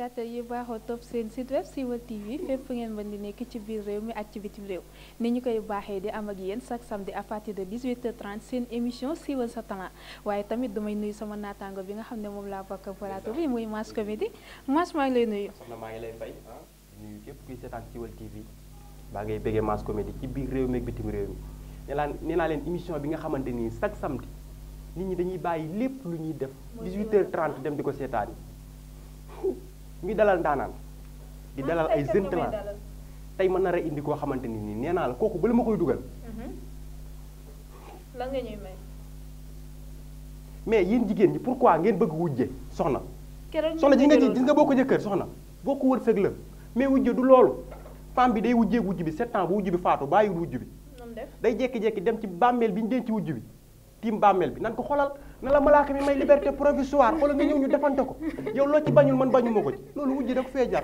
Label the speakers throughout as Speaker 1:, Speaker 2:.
Speaker 1: téléspectateurs yi baaxoo topp seen site web Siweul TV fépp fu ngeen mën di nekk ci biir réew mi ak ci bitim réew ni ñu koy baaxee di am ak yéen chaque samedi à partir de 18h30 seen émission Siweul sa talent waaye tamit damay nuyu sama naataango bi nga xam ne moom laa bokk plateau bi muy Mass Comédie Mass maa ngi lay nuyu.
Speaker 2: soxna maa ngi lay fay nuyu képp kuy seetaan Siweul TV baa ngay bëggee Mass Comédie ci biir réew mi ak bitim réew mi nee naa leen émission bi nga xamante ni chaque samedi nit ñi dañuy bàyyi lépp lu ñuy def 18h30 dem di ko seetaan ngi dalal ndaanaan di dalal ay jeunes talent tey ma nar a indi koo xamante ni nee naa la kooku bala ma koy dugal.
Speaker 1: lan nga ñuy may.
Speaker 2: mais yéen jigéen ñi pourquoi ngeen bëgg wujje soxna. soxna gis nga boo ko jëkkër soxna boo ko wërsëg la mais wujje du loolu femme bi day wujjeeg wujj bi 7 ans bu wujj bi faatu bàyyiwul wujj bi. day jékki-jékki dem ci bàmmeel bi ñu denc wujj bi tiim bàmmeel bi nan ko xoolal na la malaaka mi may liberté provisoire xoolal nga ñëw ñu defante ko yow loo ci bañul man bañu ma ko ci loolu wujj da ko fee jar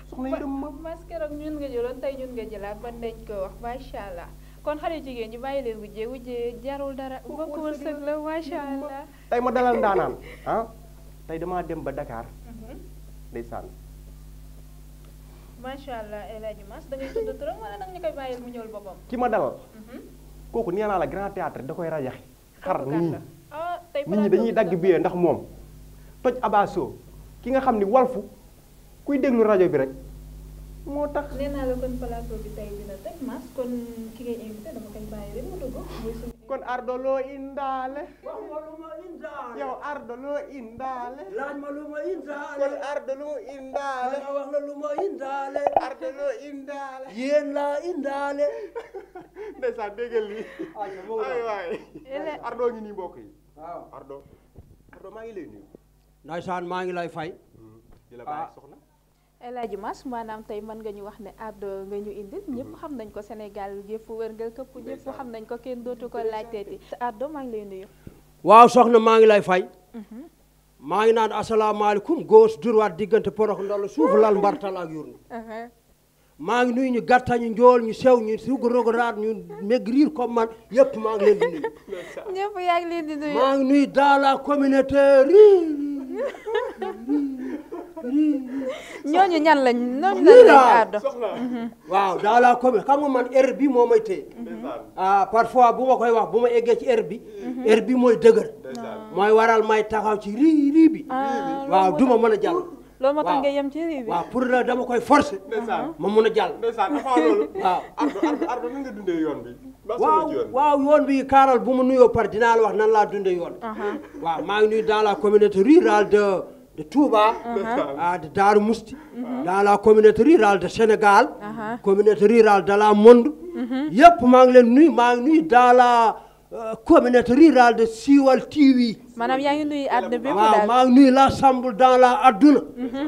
Speaker 2: soxna yërëm ma.
Speaker 1: Mass keroog ñun nga jëloon tey ñun nga jëlaat ban dañ ko wax macha allah kon xale jigéen ñi bàyyi leen wujjee jarul dara bokk wërsëg la macha allah.
Speaker 2: tey ma dalal ndaanaan tey damaa dem ba Dakar ndeysaan.
Speaker 1: macha allah El Hadj Mass da ngay tudd turam wala nag ñu koy bàyyil mu ñëwul boppam.
Speaker 2: ki ma dalal kooku nee naa la grand théâtre da koy rajaxe xar nii nit ñi dañuy dagg billet ndax moom toj abaso ki nga xam ni walfu kuy déglu rajo bi rek moo tax.
Speaker 1: nee naa la kon plateau bi tey dina teg Mass kon ki ngay invité dama koy bàyyi rek mu dugg.
Speaker 2: kon Ardo loo indaale.
Speaker 3: wax ma lu ma indaale.
Speaker 2: yow Ardo loo indaale.
Speaker 3: laaj ma lu ma indaale.
Speaker 2: kon Ardo loo indaale.
Speaker 3: ma wax la lu ma indaale.
Speaker 2: Ardo loo indaale.
Speaker 3: yéen laa indaale.
Speaker 2: ndeysaan déggal lii. ay waay. Ardo ngi nii mbokk yi.
Speaker 3: waaw
Speaker 2: Ardo maa ngi lay nuyu.
Speaker 3: ndaysaan maa ngi lay fay.
Speaker 2: di la bàyyi soxna.
Speaker 1: El Hadj Mass maanaam tey mën nga ñu wax ne Ardo nga ñu indil ñëpp xam nañ ko Sénégal yëpp wërngal këpp ñëpp xam nañ ko kenn dootu ko laajteeti Ardo maa ngi lay nuyu.
Speaker 3: waaw soxna maa ngi lay fay. maa ngi naan asalaamaaleykum gauche droite diggante porox ndol suuf lal mbartal ak yurnu. maa ngi nuyu ñu gàttañu njool ñu sew ñu suguruguraat ñu maigrir comme man yëpp maa ngi leen di nuyu.
Speaker 1: ñëpp yaa ngi leen di nuyu.
Speaker 3: maa ngi nuyu dans la communauté
Speaker 1: ñooñu ñan lañ ñooñu lañ Ardo.
Speaker 3: waaw dans la commune xam nga man R bi moo may téye. parfois bu ma koy wax bu ma eggee ci R bi. R bi mooy dëgër. mooy waral may taxaw ci rii bi. waaw duma mën a jàll.
Speaker 1: loolu moo tax nga yem ci rii bi.
Speaker 3: waaw pour la dama koy forcer. ma mën a jàll.
Speaker 2: avant loolu.
Speaker 3: waaw
Speaker 2: Ardo ni nga dundee yoon bi.
Speaker 3: waaw yoon bi kaaral bu ma nuyoo par dinaa la wax nan laa dundee yoon. waaw maa ngi nuyu dans la communauté rurale de Touba, de Darou Mousti, dans la communauté rurale de Sénégal, communauté rurale de la Monde. Yep, maa ngi leen nuyu maa ngi nuyu dans la communauté rurale de Siweul TV.
Speaker 1: maanaam yaa ngi nuyu àdduna bépp
Speaker 3: waaw
Speaker 1: daal.
Speaker 3: maa ngi nuyu l'ensemble dans la adduna.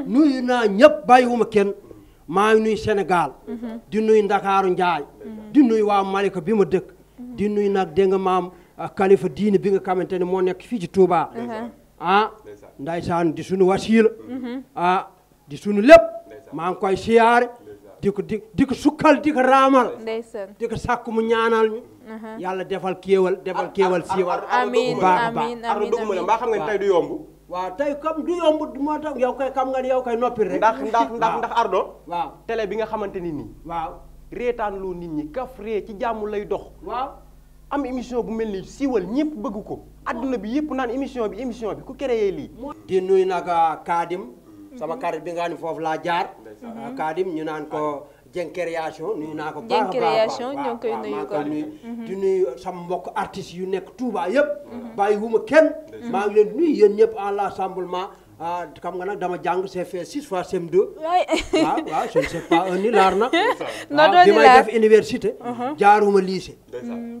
Speaker 3: nuyu naa ñëpp bàyyiwuma kenn. maa ngi nuyu Sénégal. di nuyu Ndakaaru Njaay. di nuyu waa Malika bi ma dëkk. di nuyu nag dégg nga maam kalifa diine bi nga xamante ne moo nekk fii ci Touba. ndaysaan di sunu wasiila di sunu lépp maa ngi koy siyaare di ko sukkal di ko raamal di ko sàkku mu ñaanal ñu yàlla defal kéewal siiwal
Speaker 1: amiin amiin
Speaker 2: Ardo duguma la mbaa xam nga ne tey du yomb
Speaker 3: waaw tey comme du yomb moo tax yow koy xam nga ne yow koy noppi rek
Speaker 2: ndax Ardo
Speaker 3: waaw
Speaker 2: télé bi nga xamante ni nii
Speaker 3: waaw
Speaker 2: reetaan loo nit ñi kaf ree ci jàmm lay dox
Speaker 3: waaw
Speaker 2: am émission bu mel ni Siweul ñëpp bëgg ko adduna bi yëpp naan émission bi ku créé lii.
Speaker 3: di nuyu nag Kaadim sama xarit bi nga xam ne foofu laa jaar. Kaadim ñu naan ko Dieng Création nuyu naa ko.
Speaker 1: Dieng Création ñoo ngi koy nuyu ko
Speaker 3: di nuyu sama mbokk artistes yu nekk Touba yëpp. bàyyi wuma kenn. maa ngi leen nuyu yéen ñëpp en l'ensemble xam nga nag dama jàng c'est fait 6 fois CM2. waaw je ne sais pas un ni laar nag. bi may def université. jaaruma lycée.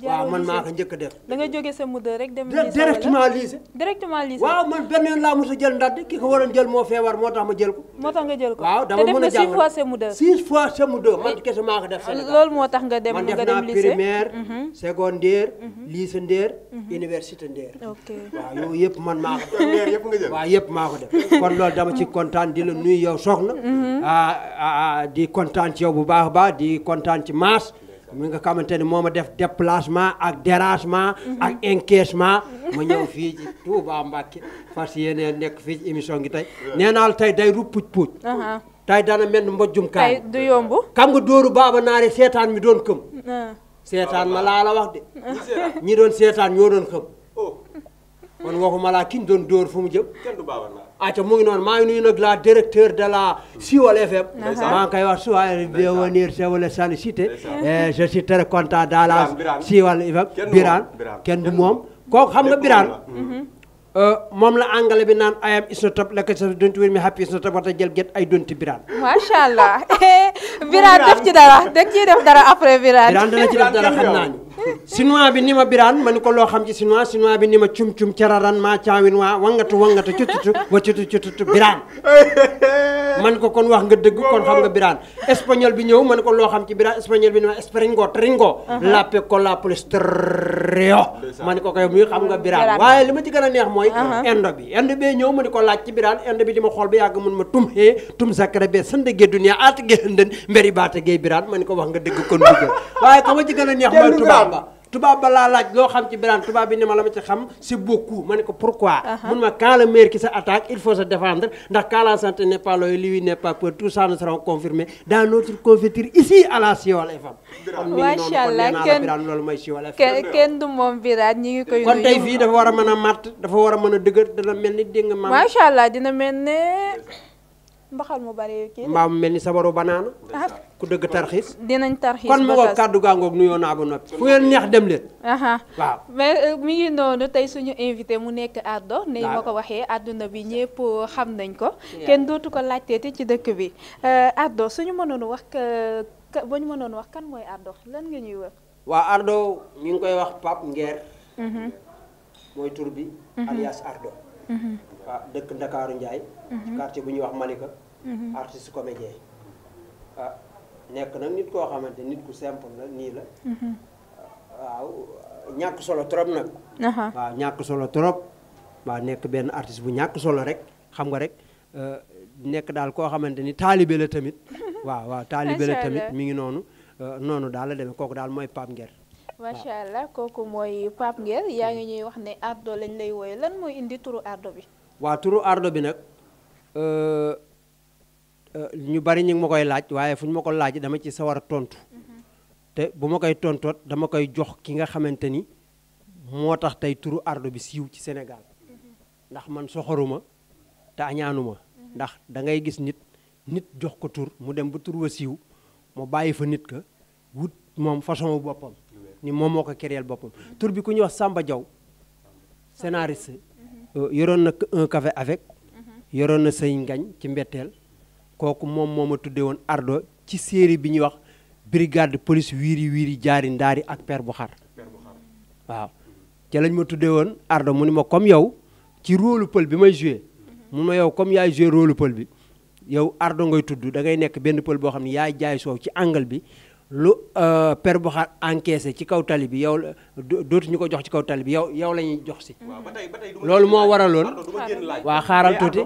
Speaker 3: waaw man maa ko njëkk a def.
Speaker 1: da nga jóge sa mudd rek dem lycée
Speaker 3: directement lycée.
Speaker 1: directement lycée.
Speaker 3: waaw man benn yoon laa mos a jël ndadd ki ko waroon jël moo feebar moo tax ma jël ko.
Speaker 1: moo tax nga jël ko
Speaker 3: waaw dama mën a jàng
Speaker 1: 6 fois sa mudd.
Speaker 3: 6 fois sa mudd man kese maa ko def Sénégal.
Speaker 1: loolu moo tax nga dem
Speaker 3: man
Speaker 1: lycée
Speaker 3: def naa primaire. secondaire. lycée Nder. université Nder.
Speaker 1: ok
Speaker 3: waaw yooyu yëpp man maa ko def.
Speaker 2: yëpp nga jël
Speaker 3: waaw yëpp maa ko def kon loolu dama ci kontaan di la nuyu yow soxna. di kontaan ci yow bu baax a baax di kontaan ci Mass. mi nga xamante ni moo ma def déplacement ak dérangement ak encaissement ma ñëw fii ci Touba Mbacké fas yéene nekk fii ci émission gi tey nee naa la tey day ru puuj tey dana mel ni mbojjum kaay
Speaker 1: tey du yomb
Speaker 3: xam nga dóoru baaba naare seetaan mi doon këm seetaan ma laa la wax de ñi doon seetaan ñoo doon xëm kon waxuma laa ki ñu doon dóor fu mu jëm aca mu ngi noonu maa ngi nuyu nag la directeur de la Siwal FM maa ngi koy wax soyez bienvenue sur le Salicité je suis très content dans la Siwal FM Birane kenn du moom kooku xam nga Birane moom la anglais bi naan I am is not top like don't wear me happy is not what I get I don't Birane
Speaker 1: macha allah Birane def ci dara après Birane
Speaker 3: dana ci def dara xam naa ni chinois bi ni ma Birane ma ni ko loo xam ci chinois bi ni ma cum cararan ma caawin waa wangatu cututu wa cututu Birane man ko kon wax nga dëgg kon xam nga Birane espagnol bi ñëw ma ni ko loo xam ci Birane espagnol bi ni ma tringo lappe ko la polistrio ma ni ko koy muy xam nga Birane waaye li ma ci gën a neex mooy indo bi ñëw ma ni ko laaj ci Birane indo bi di ma xool ba yàgg mun ma tum sakara be sande ge dunia at ge hëndën mberi baata ge Birane ma ni ko wax nga dëgg kon dugg waaye ka ma ci gën a neex mooy tubaab ba laa laaj loo xam ci Birane tubaab bi ni ma la ma ci xam c'est beaucoup ma ne ko pourquoi mun ma quand le maire qui s'attaque il faut se défendre ndax quand la santé n'est pas loyale lui n'est pas peur tout ça nous serons confirmés dans notre confiture ici à la Siwal FM
Speaker 1: macha allah
Speaker 3: Birane loolu mooy Siwal FM
Speaker 1: kenn du moom Birane ñi ngi koy nuyu
Speaker 3: kon tey fii dafa war a mën a matt dafa war a mën a dëgër dana mel ni dégg nga maam
Speaker 1: macha allah dina mel ne mbaxal mu bari kii
Speaker 3: mbaa mu mel ni sabaru banaana ku dëgg tarxiis
Speaker 1: dinañ tarxiis
Speaker 3: kon ma ko kàddu gaangoog nuyoo naa ba noppi fu ngeen neex dem leen waaw
Speaker 1: mais mi ngi noonu tey suñu invité mu nekk Ardo ni ma ko waxee àdduna bi ñëpp xam nañ ko kenn dootu ko laajteeti ci dëkk bi Ardo suñu mënoon wax ba ñu mënoon wax kan mooy Ardo lan nga ñuy wax
Speaker 3: waa Ardo ñu ngi koy wax Pape Nguer mooy tur bi alias Ardo waaw dëkk Ndakaaru Njaay ci quartier bu ñuy wax Malika artiste comédien nekk nag nit koo xamante nit ku simple la nii la waaw ñàkk solo trop nag waaw ñàkk solo trop waaw nekk benn artiste bu ñàkk solo rek xam nga rek nekk daal koo xamante ni taalibe la tamit waaw taalibe la tamit mi ngi noonu daal la demee kooku daal mooy Pape Nguer
Speaker 1: macha allah kooku mooy Pape Nguer yaa ngi ñuy wax ne Ardo lañ lay wooye lan mooy indi turu Ardo bi
Speaker 3: waaw turu Ardo bi nag ñu bari ñu ngi ma koy laaj waaye fu ñu ma ko laaj dama ci sawar a tontu te bu ma koy tontoot dama koy jox ki nga xamante ni moo tax tey turu Ardo bi siiw ci Sénégal ndax man soxoruma te añaanuma ndax da ngay gis nit jox ko tur mu dem ba tur wa siiw mu bàyyi fa nit ka wut moom façon boppam ni moom moo ko créer boppam tur bi ku ñuy wax Samba Diaw scénariste yoroon na un café avec yoroon na sëñ ngañ ci mbetteel kooku moom moo ma tuddee woon Ardo ci série bi ñuy wax brigade de police wiiri jaari ndaari ak père bu xar waaw ca lañ ma tuddee woon Ardo mu ni ma comme yow ci rôle pël bi may joué mun ma yow comme yaay joué rôle pël bi yow Ardo ngay tudd da ngay nekk benn pël boo xam ne yaay jaay soow ci angle bi lu père bu xar encaissé ci kaw tali bi yow dootuñu ko jox ci kaw tali bi yow la ñuy jox si loolu moo waraloon waa xaaral tuuti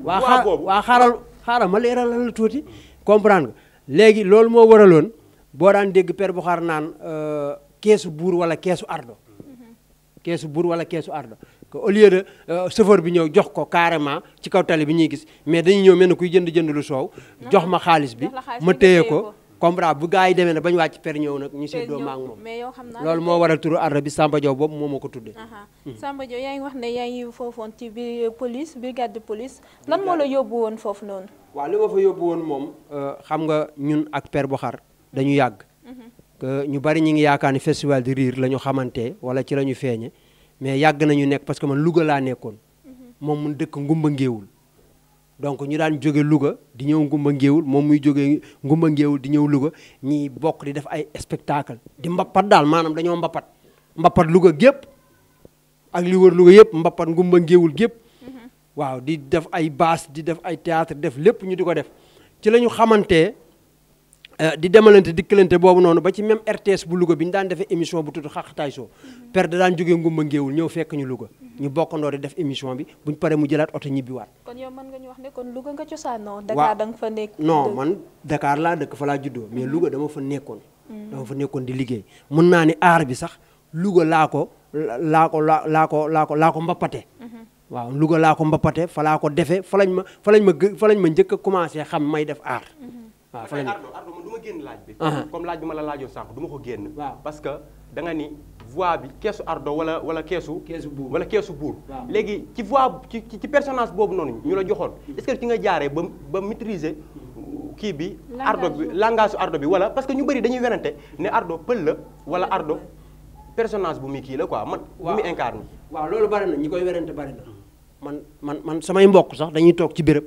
Speaker 3: waa xaaral ma leeralal la tuuti comprendre nga léegi loolu moo waraloon boo daan dégg père bu xar naan keesu buur wala keesu Ardo que au lieu de chauffeur bi ñëw jox ko carrément ci kaw tali bi ñuy gis mais dañuy ñëw mel ne kuy jënd lu soow jox ma xaalis bi ma téye ko comprendre bu gars yi demee ne bañ wàcc per ñëw nag ñu seddoo ma ak moom loolu moo waral turu Ardo bi Samba Diaw boobu moo ma ko tuddee
Speaker 1: Samba Diaw yaa ngi wax ne yaa ngi foofoon ci biir police brigade de police lan moo la yóbbu woon foofu noonu
Speaker 3: waaw li ma fa yóbbu woon moom xam nga ñun ak père bu xar dañu yàgg ñu bari ñi ngi yaakaar ni festival de rire la ñu xamante wala ci la ñu feeñe mais yàgg nañu nekk parce que man Louga laa nekkoon moom mun dëkk Ngumba Ngéewul donc ñu daan jóge Louga di ñëw Ngumba Ngéewul moom muy jóge Ngumba Ngéewul di ñëw Louga ñi bokk di def ay spectacle di mbappat daal maanaam dañoo mbappat Louga gépp ak li wër Louga yëpp mbappat Ngumba Ngéewul gépp waaw di def ay baas di def ay théâtre def lépp ñu di ko def ci la ñu xamante di demalante dikkalante boobu noonu ba ci même RTS bu Louga bi ñu daan defee émission bu tudd Xaxataay Show père da daan jógee Ngumba Ngéewul ñëw fekk ñu Louga ñu bokkandoo di def émission bi buñ paree mu jëlaat oto ñibbiwaat.
Speaker 1: kon yow mën nga ñu wax ne kon Louga nga cosaanoo. Dakar da nga fa nekk
Speaker 3: non man Dakar laa dëkk fa laa juddoo mais Louga dama fa nekkoon. dama fa nekkoon di liggéey mën naa ni aar bi sax Louga laa ko mbappate waaw Louga laa ko mbappate fa laa ko defee fa lañ ma njëkk a commencé xam may def aar waaw fa lañ
Speaker 2: Ardo man du ma génn laaj bi comme laaj bi ma la laajoon sànq du ma ko génn parce que da nga ni voix bi keesu Ardo wala keesu buur léegi ci voix ci personnage boobu noonu ñu la joxoon est-ce que ci nga jaaree ba maîtriser kii bi Ardo bi langage Ardo bi wala parce que ñu bëri dañuy werante ne Ardo pël la wala Ardo personnage bu muy kii la quoi man bu muy incarne
Speaker 3: waaw loolu bari na ñi koy werante bari na man samay mbokk sax dañuy toog ci béréb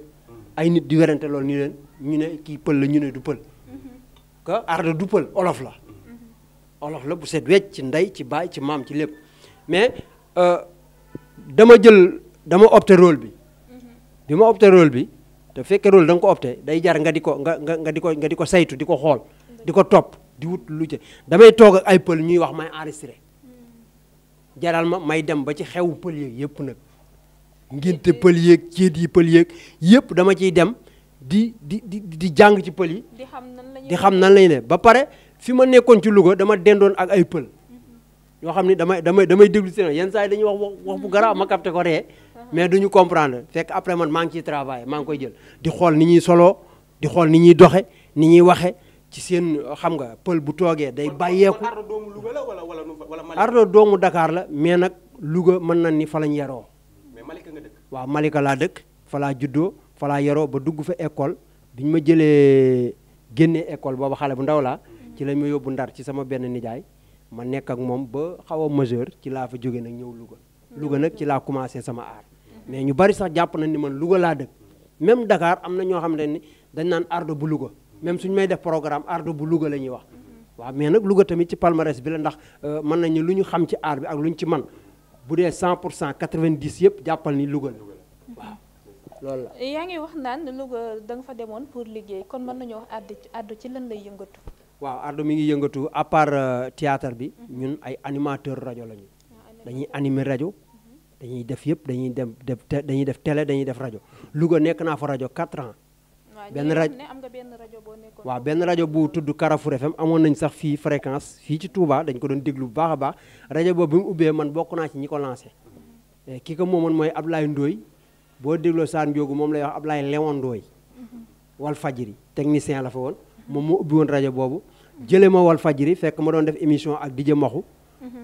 Speaker 3: ay nit di werante loolu ni leen ñu ne kii pël la ñu ne du pël que Ardo du pël olof la bu set wecc ci ndey ci baay ci maam ci lépp mais dama opté rôle bi ma opté rôle bi te fekkee rôle da nga ko opté day jar nga di ko saytu di ko xool di ko topp di wut lu ci damay toog ak ay pël ñuy wax may enregistré jaral ma may dem ba ci xewu pël yeeg yëpp nag ngénte pël yeeg céet yi pël yeeg yëpp dama ciy dem di jàng ci pël yi di xam nan lañu ne ba pare fi ma nekkoon ci Louga dama dendoon ak ay pël yoo xam ni damay déglu seen yenn saa yi dañuy wax bu garaaw ma capté ko ree mais duñu comprendre fekk après man maa ngi ciy travail maa ngi koy jël di xool ni ñuy soloo di xool ni ñuy doxe ni ñuy waxe ci seen xam nga pël bu toogee day bàyyeeku
Speaker 2: Ardo doomu Louga la wala Malika
Speaker 3: Ardo doomu Dakar la mais nag Louga mën na ni fa lañ yaroo
Speaker 2: mais Malika nga dëkk
Speaker 3: waaw Malika laa dëkk fa laa juddoo fa laa yaroo ba dugg fa école bi ñu ma jëlee génnee école booba xale bu ndaw laa ci lañ ma yóbbu Ndar ci sama benn nijaay ma nekk ak moom ba xaw a majeur ci laa fa jóge nag ñëw Louga nag ci laa commencé sama aar mais ñu bari sax jàpp nañ ni man Louga laa dëkk même Dakar am na ñoo xam ne ni dañ naan Ardo bu Louga même suñu may def programme Ardo bu Louga la ñuy wax waaw mais nag Louga tamit ci palmarès bi la ndax mën nañu lu ñu xam ci aar bi ak lu ñu ci man bu dee 100% 90 yëpp jàppal ni Louga la waaw loolu la.
Speaker 1: yaa ngi wax naan Louga da nga fa demoon pour liggéey kon mën nañu wax Ardo ci lan lay yëngatu.
Speaker 3: waaw Ardo mi ngi yëngatu à part théâtre bi ñun ay animateur rajo lañu dañuy animer rajo dañuy def yëpp dañuy def télé dañuy def rajo Louga nekk naa fa rajo 4 ans. benn rajo
Speaker 1: am nga benn rajo boo nekkoon.
Speaker 3: waaw benn rajo bu tudd Carrefour FM amoon nañ sax fii fréquence fii ci Touba dañ ko doon déglu bu baax a baax rajo boobu bi mu ubbee man bokk naa ci ñi ko lancé ki ko moomoon mooy Ablaye Ndoye boo dégloo Saan Ndiogu moom lay wax Ablaye Léon Ndoye Wal Fadjiri technicien la fa woon moom moo ubbi woon rajo boobu jëlee ma Wal Fadjiri fekk ma doon def émission ak DJ Maxu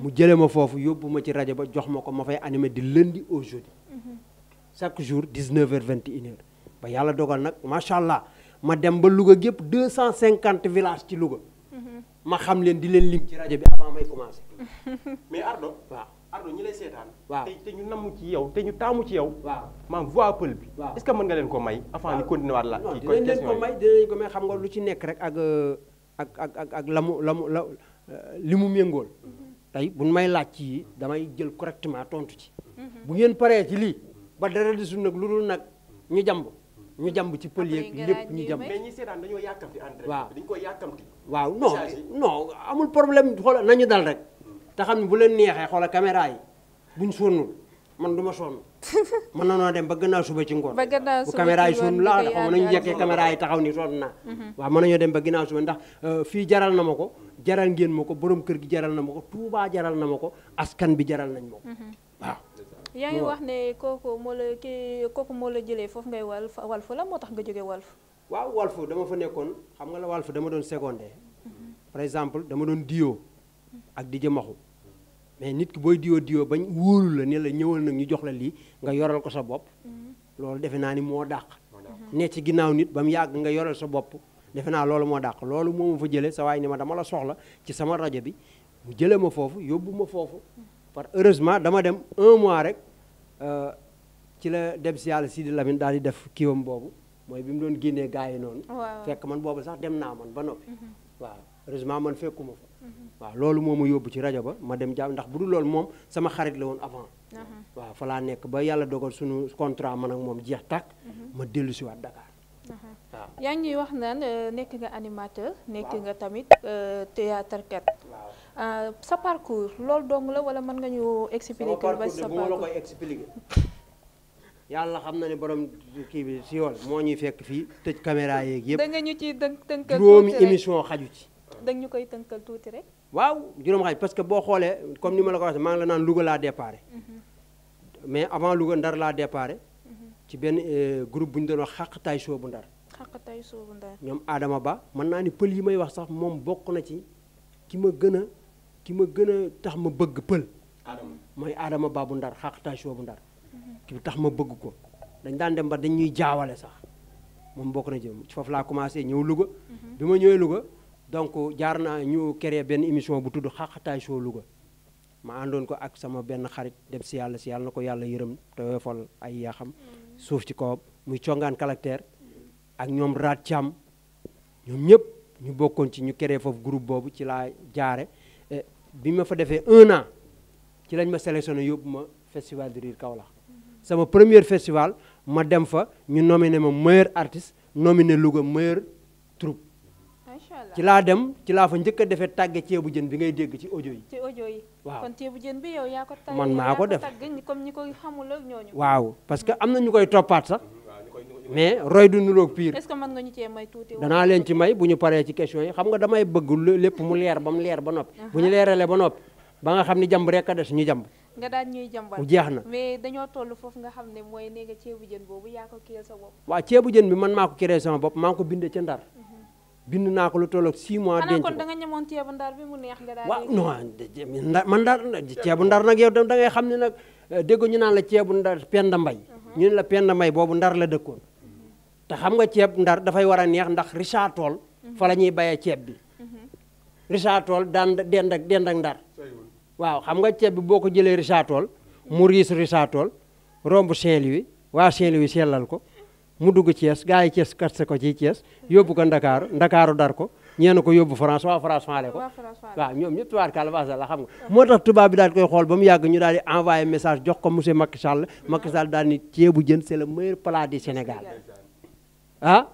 Speaker 3: mu jëlee ma foofu yóbbu ma ci rajo ba jox ma ko ma fay animé di lundi au jeudi chaque jour 19h 21h ba yàlla dogal nag macha allah ma dem ba Louga gépp 250 villages ci Louga ma xam leen di leen lim ci rajo bi avant may commencé.
Speaker 2: mais Ardo
Speaker 3: waaw
Speaker 2: Ardo ñi lay seetaan.
Speaker 3: waaw
Speaker 2: te ñu namm ci yow te ñu taamu ci yow.
Speaker 3: waaw
Speaker 2: maam voix pël bi.
Speaker 3: waaw
Speaker 2: est-ce que mën nga leen ko may. avant ñu continuer waat la ci
Speaker 3: dinañ leen ko may dinañ ko may xam nga lu ci nekk rek ak li mu méngool. tey bu may laaj ci yi damay jël correctement tontu ci. bu ngeen paree ci lii ba dara desul nag lu dul nag ñu jàmb ci pël yeeg lépp ñu jàmb.
Speaker 2: mais ñi seetaan dañoo yàkkamti en direct.
Speaker 3: waaw
Speaker 2: dañu koy yàkkamti.
Speaker 3: waaw non amul problème xoolal nañu dal rek te xam ne bu leen neexee xoolal caméra yi buñ sonnul man du ma sonn mën na noo dem ba gannaaw suba ci ngoon. bu caméra yi sonn laa xam nga nañu jekkee caméra yi taxaw ni sonn naa. waaw mën nañoo dem ba ginnaaw suba ndax fii jaral na ma ko jaral ngeen ma ko borom kër gi jaral na ma ko Touba jaral na ma ko askan bi jaral nañ ma ko waaw.
Speaker 1: yaa ngi wax ne kooku moo la jëlee foofu ngay Walf la moo tax nga jógee Walf.
Speaker 3: waaw Walf dama fa nekkoon xam nga la Walf dama doon secondé par exemple dama doon diwo ak DJ Maxu mais nit ki booy diwo bañ wóolu la ne la ñëwal nag ñu jox la lii nga yoral ko sa bopp loolu defe naa ni moo dàq ne ci ginnaaw nit ba mu yàgg nga yoral sa bopp defe naa loolu moo dàq loolu moo ma fa jëlee sa waay ni ma dama la soxla ci sama rajo bi mu jëlee ma foofu yóbbu ma foofu par heureusement dama dem 1 mois rek ci la dem si yàlla Sidi Lamine daal di def kiiwam boobu mooy bi mu doon génnee gars yi noonu fekk man boobu sax dem naa man ba noppi waaw heureusement man fekkuma fa waaw loolu moo ma yóbbu ci rajo ba ma dem jàmm ndax bu dul loolu moom sama xarit la woon avant waaw fa laa nekk ba yàlla dogal suñu contrat man ak moom jeex tàkk ma dellu si waat Dakar waaw
Speaker 1: yaa ngi ñuy wax naan nekk nga animateur nekk nga tamit théâtre kat sa parcours loolu dong la wala mën nga ñu expliquer ba sa
Speaker 3: parcours bu ma la koy expliquer yàlla xam na ne borom kii bi si yoon moo ñuy fekk fii tëj caméra yeeg yëpp
Speaker 1: da nga ñu ci tënkal
Speaker 3: juróomi émission xaju ci
Speaker 1: da ñu koy tënkal tuuti rek.
Speaker 3: waaw juróom xaaj parce que boo xoolee comme ni ma la ko waxee maa ngi la naan Louga laa déparé mais avant Louga Ndar laa déparé ci benn groupe bu ñu doon wax xaqtaay soo bu Ndar.
Speaker 1: xaqtaay soo bu Ndar.
Speaker 3: ñoom Adama Ba mën naa ni pël yi may wax sax moom bokk na ci ki ma gën a tax ma bëgg pël. mooy Adama Ba bu Ndar xaqtaay soo bu Ndar. ki tax ma bëgg ko dañ daan dem ba dañ ñuy jaawale sax moom bokk na ci foofu laa commencé ñëw Louga. bi ma ñëwee Louga donc jaar naa ñu créé benn émission bu tudd xaqtaay soo Louga. ma àndoon ko ak sama benn xarit dem si yàlla na ko yàlla yërëm te woyofal ay yaxam suuf ci kawam muy congaan caractère ak ñoom Raat Thiam ñoom ñëpp ñu bokkoon ci ñu créé foofu groupe boobu ci laa jaare bi ma fa defee 1 an ci lañ ma sélectionné yóbbu ma festival de rire Kaolack sama premier festival ma dem fa ñu nominé ma meilleur artiste nominé Louga meilleur troupe ci laa dem ci laa fa njëkk a defee tàgge ceebu jën bi ngay dégg ci audio yi.
Speaker 1: ci audio yi.
Speaker 3: waaw
Speaker 1: kon ceebu jën bi yow yaa ko tàgge
Speaker 3: man maa ko def
Speaker 1: comme ñi ko xamul ak ñooñu.
Speaker 3: waaw parce que am na ñu koy toppaat sax mais roy du nuroog pire.
Speaker 1: est-ce que mën nga ñu cee may tuuti.
Speaker 3: danaa leen ci may bu ñu paree ci question yi xam nga damay bëgg lépp mu leer ba mu leer ba noppi. bu ñu leeralee ba noppi ba nga xam ni jàmb rek a des ñu jàmb.
Speaker 1: nga daan ñuy jàmbal
Speaker 3: jeex na.
Speaker 1: mais dañoo toll foofu nga xam ne mooy nee nga ceebu jën boobu yaa ko créé sa bopp.
Speaker 3: waaw ceebu jën bi man maa ko créé sama bopp maa ngi ko bindee ca Ndar. bind naa ko lu tolloog 6 mois. denc ko
Speaker 1: kon da nga ñamoon ceebu Ndar bi mu neex nga daal.
Speaker 3: waaw non man Ndar ceebu Ndar nag yow da ngay xam ne nag dégg ñu naan la ceebu Ndar Penda Mbay ñu ne la Penda Mbay boobu Ndar la dëkkoon. te xam nga ceeb Ndar dafay war a neex ndax Richard Toll fa la ñuy bayee ceeb bi. Richard Toll daan dend ak Ndar. waaw xam nga ceeb bi boo ko jëlee Richard Toll mu riis Richard Toll romb Saint-Louis waa Saint-Louis sellal ko mu dugg Thiès gars yi Thiès katse ko ci Thiès yóbbu ko Ndakaaru dar ko ñeena ko yóbbu France waa France faale ko waaw ñoom ñëpp tubaarkàlla macha Allah xam nga moo tax tubaab bi daal di koy xool ba mu yàgg ñu daal di envoyé message jox ko monsieur Macky Sall daal ni ceebu jën c'est le meilleur plat du Sénégal ah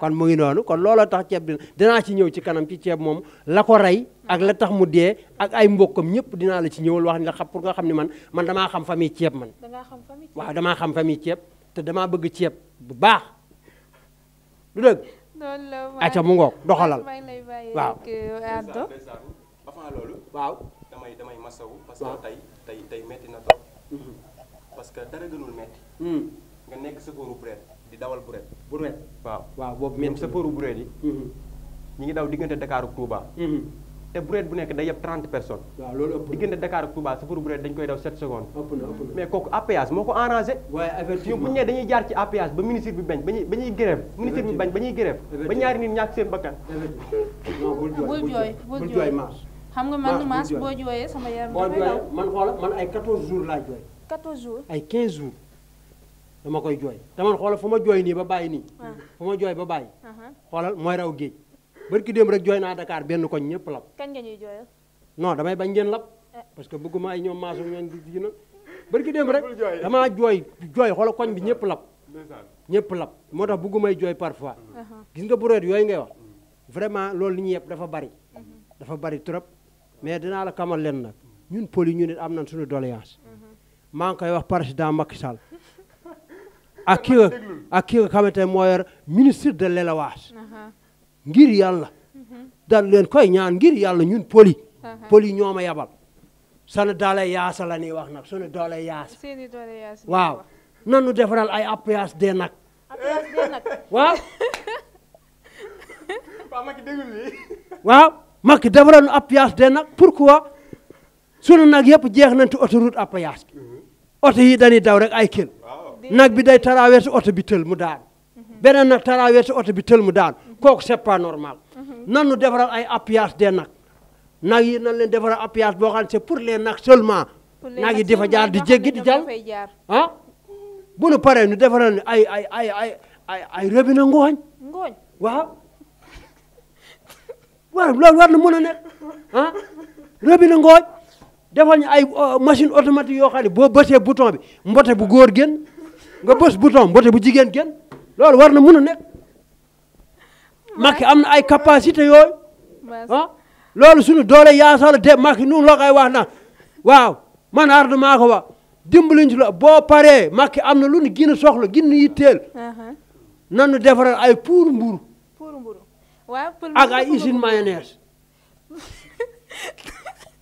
Speaker 3: kon mu ngi noonu kon looloo tax ceeb bi dinaa ci ñëw ci kanam ci ceeb moom la ko rey ak la tax mu dee ak ay mbokkam ñëpp dinaa la ci ñëwal wax nga xam pour nga xam ni man damaa xam famille ceeb man waaw damaa xam famille ceeb te damaa bëgg ceeb bu baax du dëgg acca mu ngoog doxalal waaw
Speaker 2: avant loolu
Speaker 3: waaw
Speaker 2: damay masawu parce que tey metti na trop parce que dara gënul metti nga nekk sëfooru bureet di dawal bureet waaw boobu même sëfooru bureet yi ñi ngi daw diggante Dakar ak Touba te bureet bu nekk day yeb 30 personnes
Speaker 3: waaw loolu ëpp
Speaker 2: diggante Dakar ak Touba sëfooru bureet dañ koy daw 7 secondes
Speaker 3: ëpp na
Speaker 2: mais kooku APS moo ko arrangé
Speaker 3: waaye effectivement
Speaker 2: bu ñu nee dañuy jaar ci APS ba ministre bi bañ ba ñuy grève ministre bi bañ ba ñuy grève ba ñaari nit ñàkk seen bakkan
Speaker 1: bul jooy Maas xam nga man Maas boo jooyee sama yaram dafay daw
Speaker 3: man xoola man ay 14 jours laa jooy
Speaker 1: 14 jours
Speaker 3: ay 15 jours dama koy jooy te man xoolal fu ma jooy nii ba bàyyi nii fu ma jooy ba bàyyi xoolal mooy raw géej barki démb rek jooy naa Dakar benn koñ ñëpp lab
Speaker 1: kañ nga ñuy jooyal
Speaker 3: non damay bañ ngeen lab parce que bëgguma ay ñoom maasu ñoom di na barki démb rek damaa jooy xoolal koñ bi ñëpp lab moo tax bëggumay jooy parfois gis nga bureet yooyu ngay wax vraiment loolu li ñu yëpp dafa bari trop mais dinaa la kamal leen nag ñun poli ñu nit am nañ suñu doléance maa ngi koy wax président Macky Sall ak ki nga xamante ne moo yor ministre de l'élevage ngir yàlla dal leen koy ñaan ngir yàlla ñun poli ñoo ma yabal sunu doole yaasa la ñuy wax nag sunu doole yaasa waaw nanu defaral ay appuyage de nag waaw waaw Macky defaral appuyage de nag pourquoi sunu nag yëpp jeex nañ ci autoroute appuyage bi oto yi dañuy daw rek ay kil nag bi day traversé oto bi tël mu daan beneen nag traversé oto bi tël mu daan kooku c'est pas normal nanu defaral ay appuyage de nag yi nan leen defaral appuyage boo xam ne c'est pour les nag seulement nag yi di fa jaar di jéggi di jàll ah bu nu paree ñu defaral ay robinet ngooñ waaw loolu war na mën a nekk ah robinet ngooñ defal ñu ay machine automatique yoo xam ne boo bësee bouton bi mbote bu góor génn nga bës bouton mbote bu jigéen génn loolu war na mën a nekk Macky am na ay capacité yooyu ah loolu suñu doole yaasala de Macky nun la koy wax na waaw man ardu maa ko wax dimbaliñ ci la boo paree Macky am na lu nu gën a soxla gën a yitteel nanu defaral ay pour mburu ak ay usine mayonnaise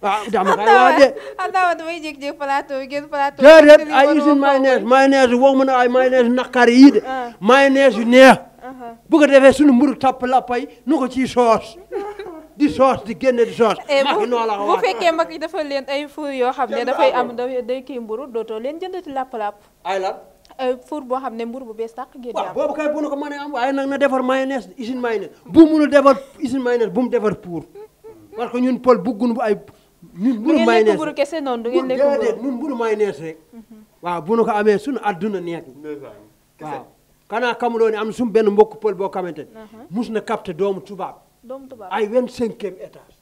Speaker 3: ah dama kay wax de.
Speaker 1: Adama damay jékki-jékki plateau bi génn plateau.
Speaker 3: déedéet ay usine mayonnaise wax mu ne ay mayonnaise naqari yi de. mayonnaise yu neex. bu ko defee sunu mburu tapp lappay nu ko ciy soos. di soos di génne di soos. Macky noo la ko
Speaker 1: bu fekkee Macky dafa leen ay four yoo xam ne dafay am day kii mburu dootoo leen jëndati lapp-lapp.
Speaker 3: ay lan.
Speaker 1: four boo xam ne mburu bu bees tàq ngeen
Speaker 3: waaw boobu kay bu nu ko mënee am waaye nag na defar mayonnaise usine mayonnaise bu munul defar usine mayonnaise bu mu defar pour parce que ñun Pël bëgguñu ay. ñun mburu mayonnaise
Speaker 1: ngeen lekk mburu kese noonu du ngeen lekk mburu
Speaker 3: déedéet ñun mburu mayonnaise rek. waaw bu nu ko amee sunu adduna nekk. waaw kanaa xamuloo ne am na suñu benn mbokk Pël boo xamante ne. mus na capté doomu tubaab.
Speaker 1: doomu tubaab
Speaker 3: ay 25e étage.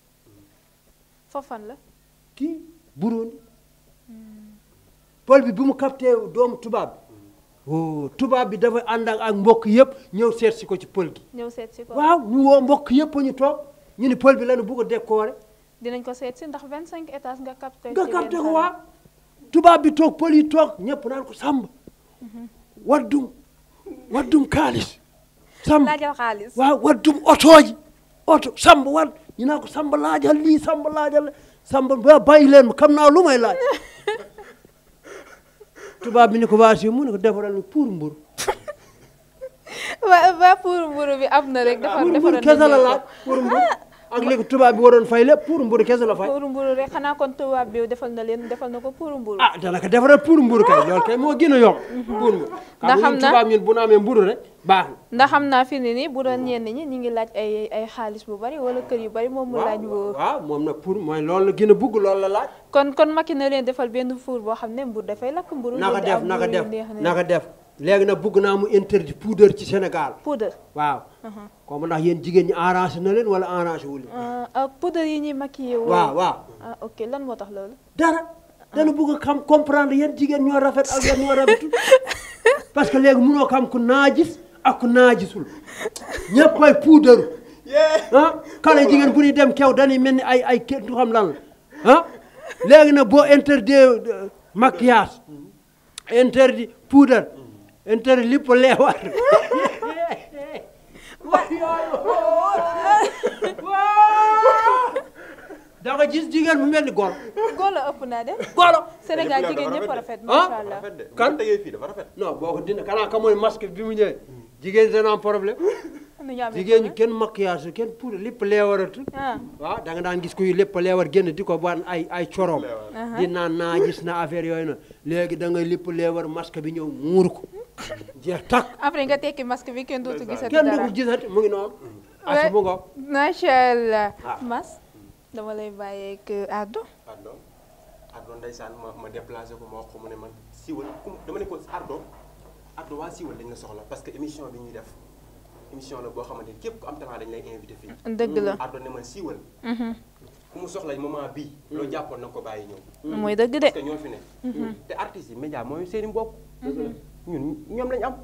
Speaker 1: fofan la.
Speaker 3: kii Burundi. Pël bi bu mu capté doomu tubaab bi. oh tubaab bi dafa ànd ak mbokk yëpp ñëw seet si ko ci Pël gi.
Speaker 1: ñëw seet si ko
Speaker 3: waaw ñu woo mbokk yëpp ñu toog ñu ni Pël bi la ñu bëgg a décorer.
Speaker 1: dinañ ko seet si ndax 25 étages nga capté.
Speaker 3: nga capté ko waaw tubaab bi toog Pël yi toog ñëpp naan ko Samba. waddum xaalis. Samba
Speaker 1: laajal xaalis.
Speaker 3: waaw waddum otooji oto Samba wad ñu naan ko Samba laajal lii Samba laajal Samba ba bàyyi leen ma xam naa lu may laaj. tubaab bi ni ko waasi mu ne ko defaral ni pour mburu.
Speaker 1: waa pour mburu bi am na rek. defaral
Speaker 3: mburu kese la laaj pour mburu ak léegi tubaab bi waroon fay lépp pour mburu kese la fay.
Speaker 1: pour mburu rek xanaa kon tubaab bi defal na ko pour mburu.
Speaker 3: ah dana ko defaral pour mburu kay loolu kay moo gën a yomb. pour mburu
Speaker 1: ndax xam naa
Speaker 3: tubaab ñun bu nu amee mburu rek baax na.
Speaker 1: ndax xam naa fi ni nii bu doon ñenn ñi ñu ngi laaj ay xaalis bu bari wala kër yu bari moom mu laaj.
Speaker 3: waaw moom nag pour mooy loolu la gën a bugg loolu la laaj.
Speaker 1: kon Macky na leen defal benn four boo xam ne mburu dafay lakk mburu.
Speaker 3: naka def léegi nag bugg naa mu interdit poudre ci Sénégal.
Speaker 1: poudre
Speaker 3: waaw. comme ndax yéen jigéen ñi arrangé na leen wala arrangé wu leen.
Speaker 1: poudre yi ñuy maquillé.
Speaker 3: waaw.
Speaker 1: ok lan moo tax loolu.
Speaker 3: dara dana bugg a xam comprendre yéen jigéen ñoo rafet ak yéen ñoo rafetul parce que léegi mënoo xam ku naajis ak ku naajisul ñëpp ay poudre. xale jigéen bu ñuy dem kew dañuy mel ni ay kenn du xam lan la léegi nag boo interdit maquillage interdit poudre. interdit lépp leewar da nga gis jigéen bu mel ni golo.
Speaker 1: golo ëpp naa de.
Speaker 3: golo
Speaker 1: Sénégal jigéen ñëpp rafet macha allah.
Speaker 2: kan tegee fii dafa rafet.
Speaker 3: non boo ko dina kanaa ka mooy masque bi mu ñëwee jigéen dana am problème. jigéen ñi kenn maquillage kenn pour lépp leewaratu. waaw da nga daan gis kuy lépp leewar génn di ko wan ay corom. di naan naa gis na affaire yooyu na léegi da ngay lépp leewar masque bi ñëw muur ko jeex takk.
Speaker 1: après nga tekki masque bi kenn dootu gisati dara
Speaker 3: kenn dootu gisati mu ngi noonu. as mu ngo
Speaker 1: macha allah. Mas dama lay bàyyeeg Ardo.
Speaker 2: Ardo ndeysaan ma déplacé ko ma wax ko mu ne man siiwal dama ne ko Ardo waa siiwal dañ la soxla parce que émission bi ñuy def émission la boo xamante ni képp ku am talent dañ lay invité fii.
Speaker 1: dëgg la
Speaker 2: Ardo ne man siiwal. ku mu soxla moment bii. loo jàppoon na ko bàyyi ñëw.
Speaker 1: mooy dëgg de.
Speaker 2: parce que ñoo fi ne. te artistes yi média mooy seen i mbokk. ñun ñoom lañ am.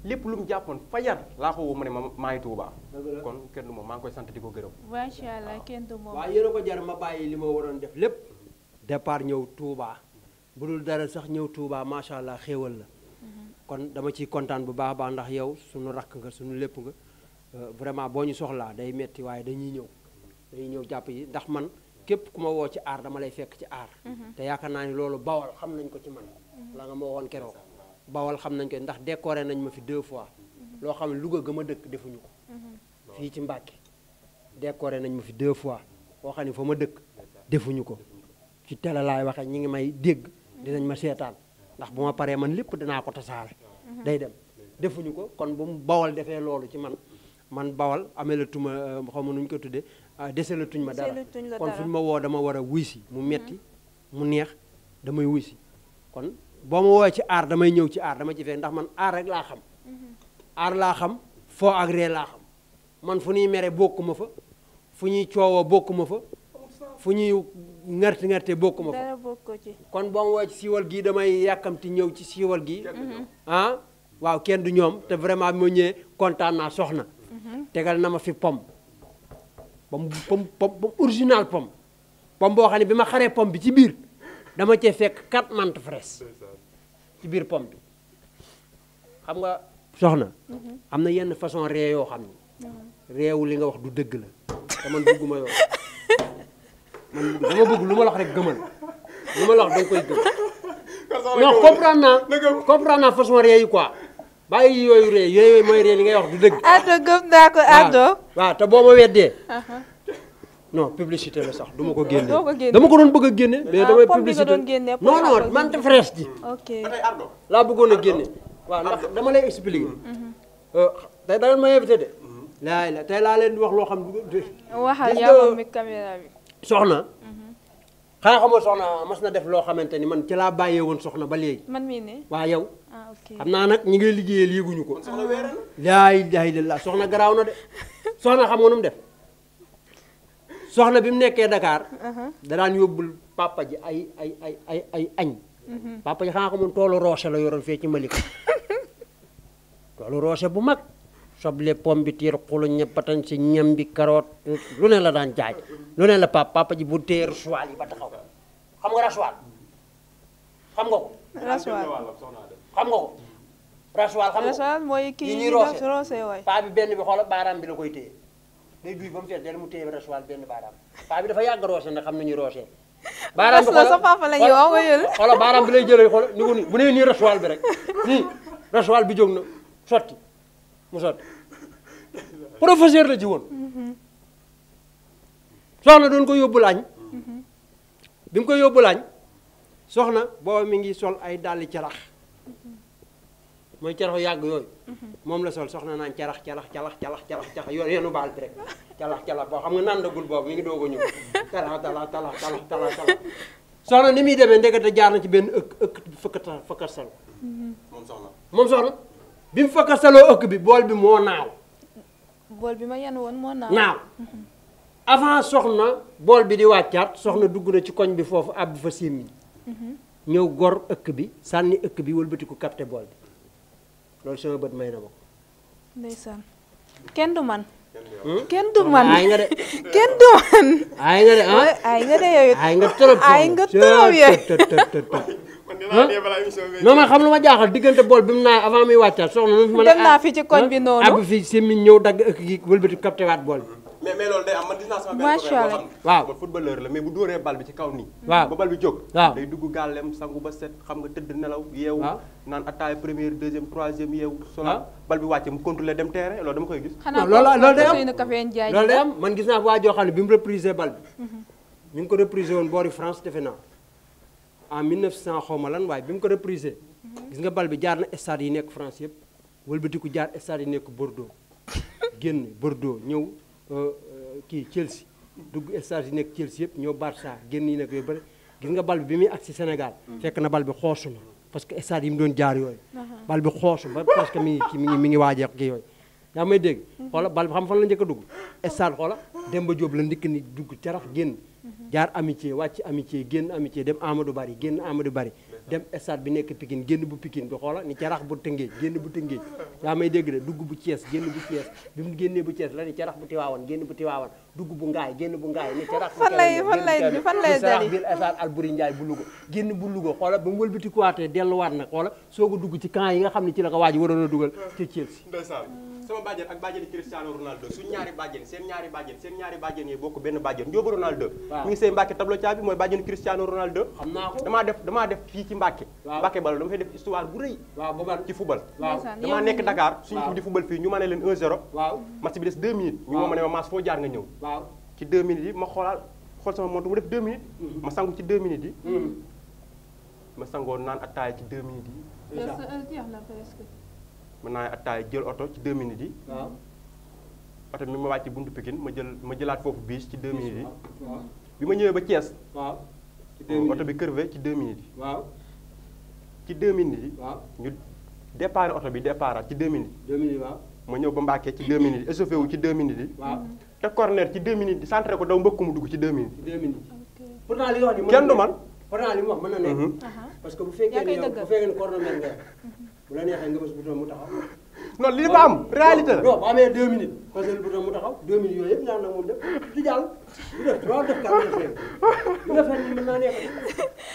Speaker 2: lépp lu mu jàppoon fajar laa ko woo mu ne ma maa ngi Tuuba. kon kenn du moom maa ngi koy sant di ko gërëm.
Speaker 1: macha allah kenn du moom.
Speaker 3: waaw yéen a ko jar ma bàyyi li ma waroon def lépp. départ ñëw Tuuba bu dul dara sax ñëw Tuuba macha allah xéewal la. kon dama ciy kontaan bu baax a baax ndax yow suñu rakk nga suñu lépp nga vraiment boo ñu soxlaa day metti waaye dañuy ñëw jàpp yi ndax man képp ku ma woo ci aar dama lay fekk ci aar. te yaakaar naa ni loolu bawal xam nañ ko ci man. la nga ma waxoon keroog. bawal xam nañ ko ndax décoré nañ ma fi 2 fois loo xam ne Louga gëm a dëkk defuñu ko fii ci Mbàkke décoré nañ ma fi 2 fois boo xam ne fa ma dëkk defuñu ko ci télé laay waxee ñi ngi may dégg dinañ ma seetaan ndax bu ma paree man lépp dinaa ko tasaare day dem defuñu ko kon bu mu bawal defee loolu ci man bawal amee la tuma xaw ma nu ñu ko tuddee dese la tuñ ma dara kon fu ñu ma woo dama war a wuy si mu metti mu neex damay wuy si kon boo ma woowee ci aar damay ñëw ci aar dama ci fekk ndax man aar rek laa xam aar laa xam foo ak ree laa xam man fu ñuy mere bokkuma fa fu ñuy coowoo bokkuma fa fu ñuy ngarte bokkuma fa kon boo ma woowee ci siiwal gii damay yàkkamti ñëw ci siiwal gii waaw kenn du ñoom te vraiment bi ma ñëwee kontaan naa soxna tegal na ma fi pom original pom boo xam ne bi ma xaree pom bi ci biir dama cee fekk 4 menthe fraîche ci biir pom bi xam nga soxna am na yenn façon ree yoo xam ne réewu li nga wax du dëgg la te man bëgguma yow man dama bëgg lu ma la wax rek gëmal lu ma la wax da nga koy gëm non comprendre naa façon ree yi quoi bàyyi yooyu ree yooyu mooy ree li ngay wax du dëgg
Speaker 1: Ado gëm naa ko Ado
Speaker 3: waaw te boo ma weddee non publicité la sax du ma ko génne dama ko doon bëgg a génne mais damay publicité non non man te fraîche ji
Speaker 1: ok
Speaker 3: laa bëggoon a génne waaw ndax dama lay expliquer tey da ngeen ma invité de laay la tey laa leen di wax loo xam
Speaker 1: waxal yaa mi caméra bi
Speaker 3: soxna xanaa xamoo soxna mas na def loo xamante ni man ci laa bàyyee woon soxna ba léegi
Speaker 1: man mii ne
Speaker 3: waa yow
Speaker 1: ah ok
Speaker 3: xam naa nag ñi ngay liggéeyal yéeguñu ko laa ilaaha illallaah soxna garaaw na de soxna xam nga nu mu def soxna bi mu nekkee Dakar da daan yóbbul papa ji ay añ papa ji xanaa xamoon toolu roose la yoroon fee ci Malika toolu roose bu mag soble pomme bi tiir xulu ñeppatañ si ñam bi carotte lu ne la daan jaay lu ne la papa ji bu téye rasuwaal yi ba taxaw xam nga rasuwaal xam nga ko
Speaker 1: rasuwaal
Speaker 3: xam nga ko rasuwaal xam nga ko
Speaker 1: rasuwaal mooy kii
Speaker 3: ñuy
Speaker 1: roose waay
Speaker 3: paa bi benn bi xoola baaraam bi la koy téye day duy ba mu fees del mu téye rasuwaal benn baaraam paa bi dafa yàgg roose ndax xam nañuy roose baaraam bi
Speaker 1: sa papa la ñu wax nga yël
Speaker 3: xoola baaraam bi lay jëlee xoola ni ko ni bu nee nii rasuwaal bi rek nii rasuwaal bi jóg na sotti mu sotti professeur la ci woon soxna doon ko yóbbu laañ bi mu koy yóbbu laañ soxna booba mi ngi sol ay dàlli carax mooy caraxu yàgg yooyu moom la sol soxna naan carax yenu baal bi rek calax boo xam nga nandagul boobu mi ngi doog a ñëw talax soxna ni muy demee ndekete jaar na ci benn ëkk fëkkasal moom soxna bi mu fëkkasaloo ëkk bi bool bi moo naaw
Speaker 1: bool bi ma yenn woon moo
Speaker 3: naaw avant soxna bool bi di wàccaat soxna dugg na ci koñ bi foofu àbb fa sémmiñ ñëw gor ëkk bi sànni ëkk bi wëlbatiku capté bool bi loolu sama bët may na ma ko
Speaker 1: ndeysaan kenn du man kenn du man
Speaker 3: ay nga de
Speaker 1: kenn du man
Speaker 3: ay nga de ah
Speaker 1: ay nga de yow
Speaker 3: ay nga trop
Speaker 1: ay nga trop yooyu
Speaker 3: non ma xam lu ma jaaxal diggante bool bi mu naa avant muy wàccaat soxna nu fi mën a
Speaker 1: dem naa fi ci koñ bi noonu
Speaker 3: àbb fi sémmiñ ñëw dagg ëkk gi wëlbatiku capté waat bool bi
Speaker 2: mais loolu day am man gis naa sama benn
Speaker 1: macha
Speaker 2: copain
Speaker 1: allah
Speaker 2: boo xam
Speaker 3: waaw
Speaker 2: ne footballeur la mais bu dóoree bal bi ci kaw nii
Speaker 3: waaw
Speaker 2: ba bal bi jóg
Speaker 3: waaw
Speaker 2: day dugg gàllem sangu ba set xam nga tëdd nelaw yeewu
Speaker 3: waaw
Speaker 2: naan attaay première deuxième troisième yeewu solo bal bi wàcce mu contrôler dem terrain loolu dama koy gis
Speaker 1: xanaa
Speaker 3: loolu day am
Speaker 1: Ousseynou Café Ndiaye
Speaker 3: loolu day am man gis naa waa joo xam ne bi mu reprisé bal bi mi ngi ko reprisé woon boori France defe naa en 1900 xaw ma lan waaye bi mu ko reprisé gis nga bal bi jaar na stade yi nekk France yëpp wëlbatiku jaar stade yi nekk Bordeaux génn Bordeaux ñëw kii Chelsea dugg stade yi nekk Chelsea yëpp ñëw Barça génn yi nekk yooyu bëri gis nga bal bi muy agsi Sénégal fekk na bal bi xoosu na parce que stade yi mu doon jaar yooyu bal bi xoosu ba parce que mi ngi waajee ki yooyu yaa may dégg xoola bal bi xam fan la njëkk a dugg stade xoola Demba Diop la ndikk ni dugg carax génn jaar amitié wàcc amitié génn amitié dem Amadou Bari génn Amadou Bari dem stade bi nekk Pikine génn bu Pikine bi xoola ni carax bu Tëngéej génn bu Tëngéej yaa may dégg de dugg bu Thiès génn bu Thiès bi mu génnee bu Thiès la ni carax bu Tiwaawan génn bu Tiwaawan dugg bu Ngaay génn bu Ngaay ni carax bu
Speaker 1: fan lay dali
Speaker 3: biir stade Albouri Ndiaye bu Louga génn bu Louga xoola ba mu wëlbatikuwaatee delluwaat nag xoola soog a dugg ci camp yi nga xam ne ci la ko waa ji waroon a dugal ci Thiès
Speaker 2: sama bàjjen ak bàjjeni Cristiano Ronaldo suñ ñaari bàjjen seen ñaari bàjjen yi bokk benn bàjjen Njóoba Ronaldo mi ngi sey Mbàkke tableau caabi mooy bàjjeni Cristiano Ronaldo
Speaker 3: xam naa ko
Speaker 2: damaa def fii ci Mbàkke Mbàkke balo dama fay def histoire bu rëy ci football damaa nekk Dakar suñu fi di football fii ñu ma ne leen 1-0 match bi des 2 minutes ñu moo ma ne ma maas foo jaar nga ñëw ci 2 minutes yi ma xool sama montre mu def 2 minutes ma sangu ci 2 minutes yi ma sangoo naan attaaya ci 2 minutes yi mën naa attaay jël oto ci 2 minutes yi oto bi ma wàcc buntu Pikine ma jëlaat foofu biis ci 2 minutes yi bi ma ñëwee ba Thiès oto bi crevé ci 2 minutes yi ci 2 minutes yi ñu départ oto bi départ ci 2 minutes ma ñëw ba Mbàkke ci 2 minutes yi échauffé wu ci 2 minutes yi te corner ci 2 minutes yi centré ko daw mbëkk mu dugg ci 2 minutes
Speaker 3: pourtant li nga wax ni
Speaker 2: kenn du man
Speaker 3: pourtant li mu wax mën na nekk parce que bu fekkee ne corner nga bu la neexee nga bës bouton mu taxaw.
Speaker 2: non li dafa am réalité la.
Speaker 3: non bu amee 2 minutes parce que bouton mu taxaw 2 minutes yooyu yëpp ñaan na moom def du jàll du def 3 def 4 def leen bu defee nii mën naa nekk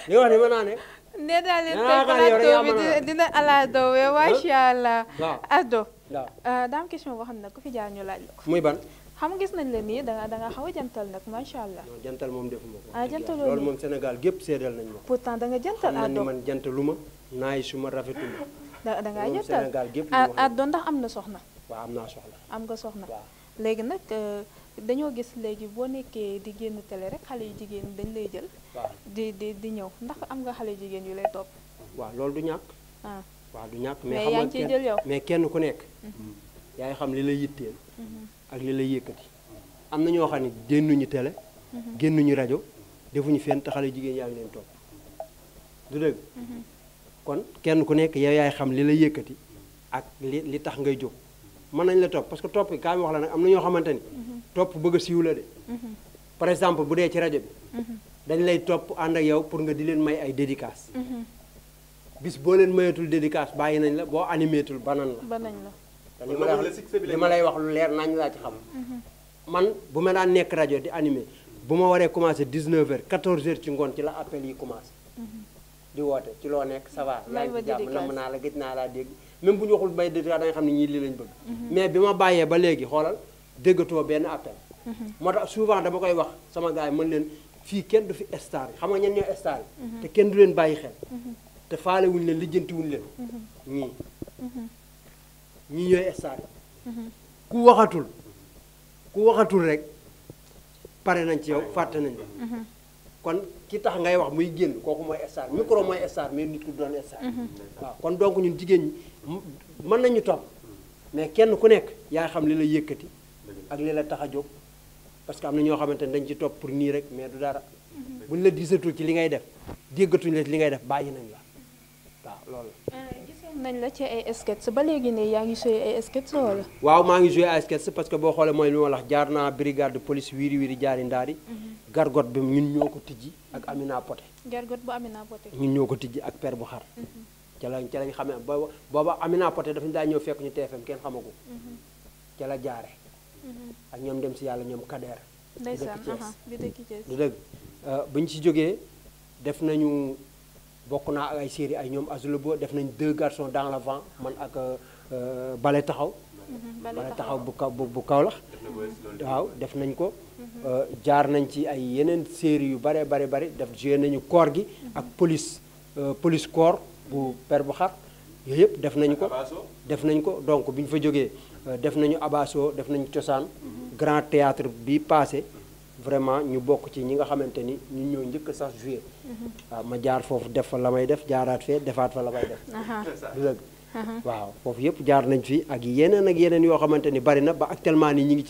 Speaker 3: li nga wax ni mën naa nekk.
Speaker 1: nee naa leen tey plateau bi dina ala dowe macha allah.
Speaker 3: waaw
Speaker 1: Ado.
Speaker 3: waaw
Speaker 1: daa am question boo xam ne ku fi jaar ñu laaj la ko.
Speaker 3: muy ban.
Speaker 1: xam gis nañ la nii da nga xaw a jantal nag macha allah.
Speaker 3: non jantal moom defuma ko.
Speaker 1: ah jantaloo
Speaker 3: loolu moom Sénégal gépp seedal nañ ma.
Speaker 1: pourtant da nga jantal
Speaker 3: xam nañ ni man jantaluma naay suma rafetuma.
Speaker 1: da ngaa jantal
Speaker 3: Sénégal gépp
Speaker 1: doon ndax am na soxna.
Speaker 3: waaw am naa soxna.
Speaker 1: am nga soxna.
Speaker 3: waaw
Speaker 1: léegi nag dañoo gis léegi boo nekkee di génn télé rek xale yu jigéen dañ lay jël.
Speaker 3: waaw
Speaker 1: di ñëw ndax am nga xale jigéen yu lay topp.
Speaker 3: waaw loolu du ñàkk. waaw du ñàkk mais xam
Speaker 1: yaa ngi ciy jël yow.
Speaker 3: mais kenn ku nekk. yaay xam li lay yitteel. ak li lay yëkkati. am na ñoo xam ne génnuñu télé. génnuñu rajo defuñu fenn te xale jigéen yaa ngi leen topp du dëgg. kon kenn ku nekk yow yaay xam li lay yëkkati ak li tax ngay jóg mën nañ la topp parce que topp bi kaa mi wax la nag am na ñoo xamante ni. topp bëgg a siiw la de. par exemple bu dee ci rajo bi. dañ lay topp ànd ak yow pour nga di leen may ay dédicace. bis boo leen mayatul dédicace bàyyi nañ la boo animétul banan la.
Speaker 1: banañ la.
Speaker 3: li ma lay wax lu leer nañ laa ci xam. man bu ma daan nekk rajo di animé bu ma waree commencé 19h 14h ci ngoon ci la appel yi commencé. di woote ci loo nekk ça va. yaa ngi ci jàmm namm naa la gëj naa laa dégg même bu ñu waxul bay dédicace da nga xam ne ñii lii lañ bëgg. mais bi ma bàyyee ba léegi xoolal déggatoo benn appel. moo tax souvent dama koy wax sama gars yi mën leen fii kenn du fi star yi xam nga ñen ñoo star yi. te kenn du leen bàyyi xel. te faale wuñu leen lijjanti wuñu leen. ñii ñooy star yi. ku waxatul rek pare nañ ci yow fàtte nañ la. kon ki tax ngay wax muy génn kooku mooy star micro mooy star mais nit ku doon star. waaw kon donc ñun jigéen ñi mën nañu topp mais kenn ku nekk yaa xam li la yëkkati ak li la tax a jóg parce que am na ñoo xamante ne dañ ci topp pour nii rek mais du dara. buñ la disatul ci li ngay def déggatuñ la ci li ngay def bàyyi nañ la waaw loolu.
Speaker 1: gisoon nañ la ci ay sketch ba léegi ne yaa ngi joué ay sketch wala.
Speaker 3: waaw maa ngi joué ay sketch parce que boo xoolee mooy li ma wax jaar naa brigade de police wiiri wiiri jaari ndaari. gargot bi ñun ñoo ko tijji ak Amina Poté.
Speaker 1: gargot bu Amina Poté.
Speaker 3: ñun ñoo ko tijji ak père bu xar. ca lañ xamee booba Amina Poté dafa ñu daa ñëw fekk ñu TFM kenn xamagu. ca la jaare ak ñoom dem si yàlla ñoom Kader.
Speaker 1: ndeysaan bi dëkk Thiès
Speaker 3: du dëgg bu ñu si jógee def nañu bokk naa ak ay série ay ñoom Azulobo def nañ 2 garçons dans le vent man ak Bale Taxaw. Bale Taxaw bu Kaolack. waaw def nañ ko. jaar nañ ci ay yeneen série yu bare def joué nañu koor gi ak police corps bu père bu xar yooyu yëpp def nañ ko donc bi ñu fa jógee def nañu abaso def nañu cosaan grand théâtre bi passé vraiment ñu bokk ci ñi nga xamante ni ñun ñoo njëkk sax joué waaw ma jaar foofu def fa la may def jaaraat fee defaat fa la may def du dëgg waaw foofu yëpp jaar nañ fi ak yeneen yoo xamante ni bari na ba actuellement nii ñi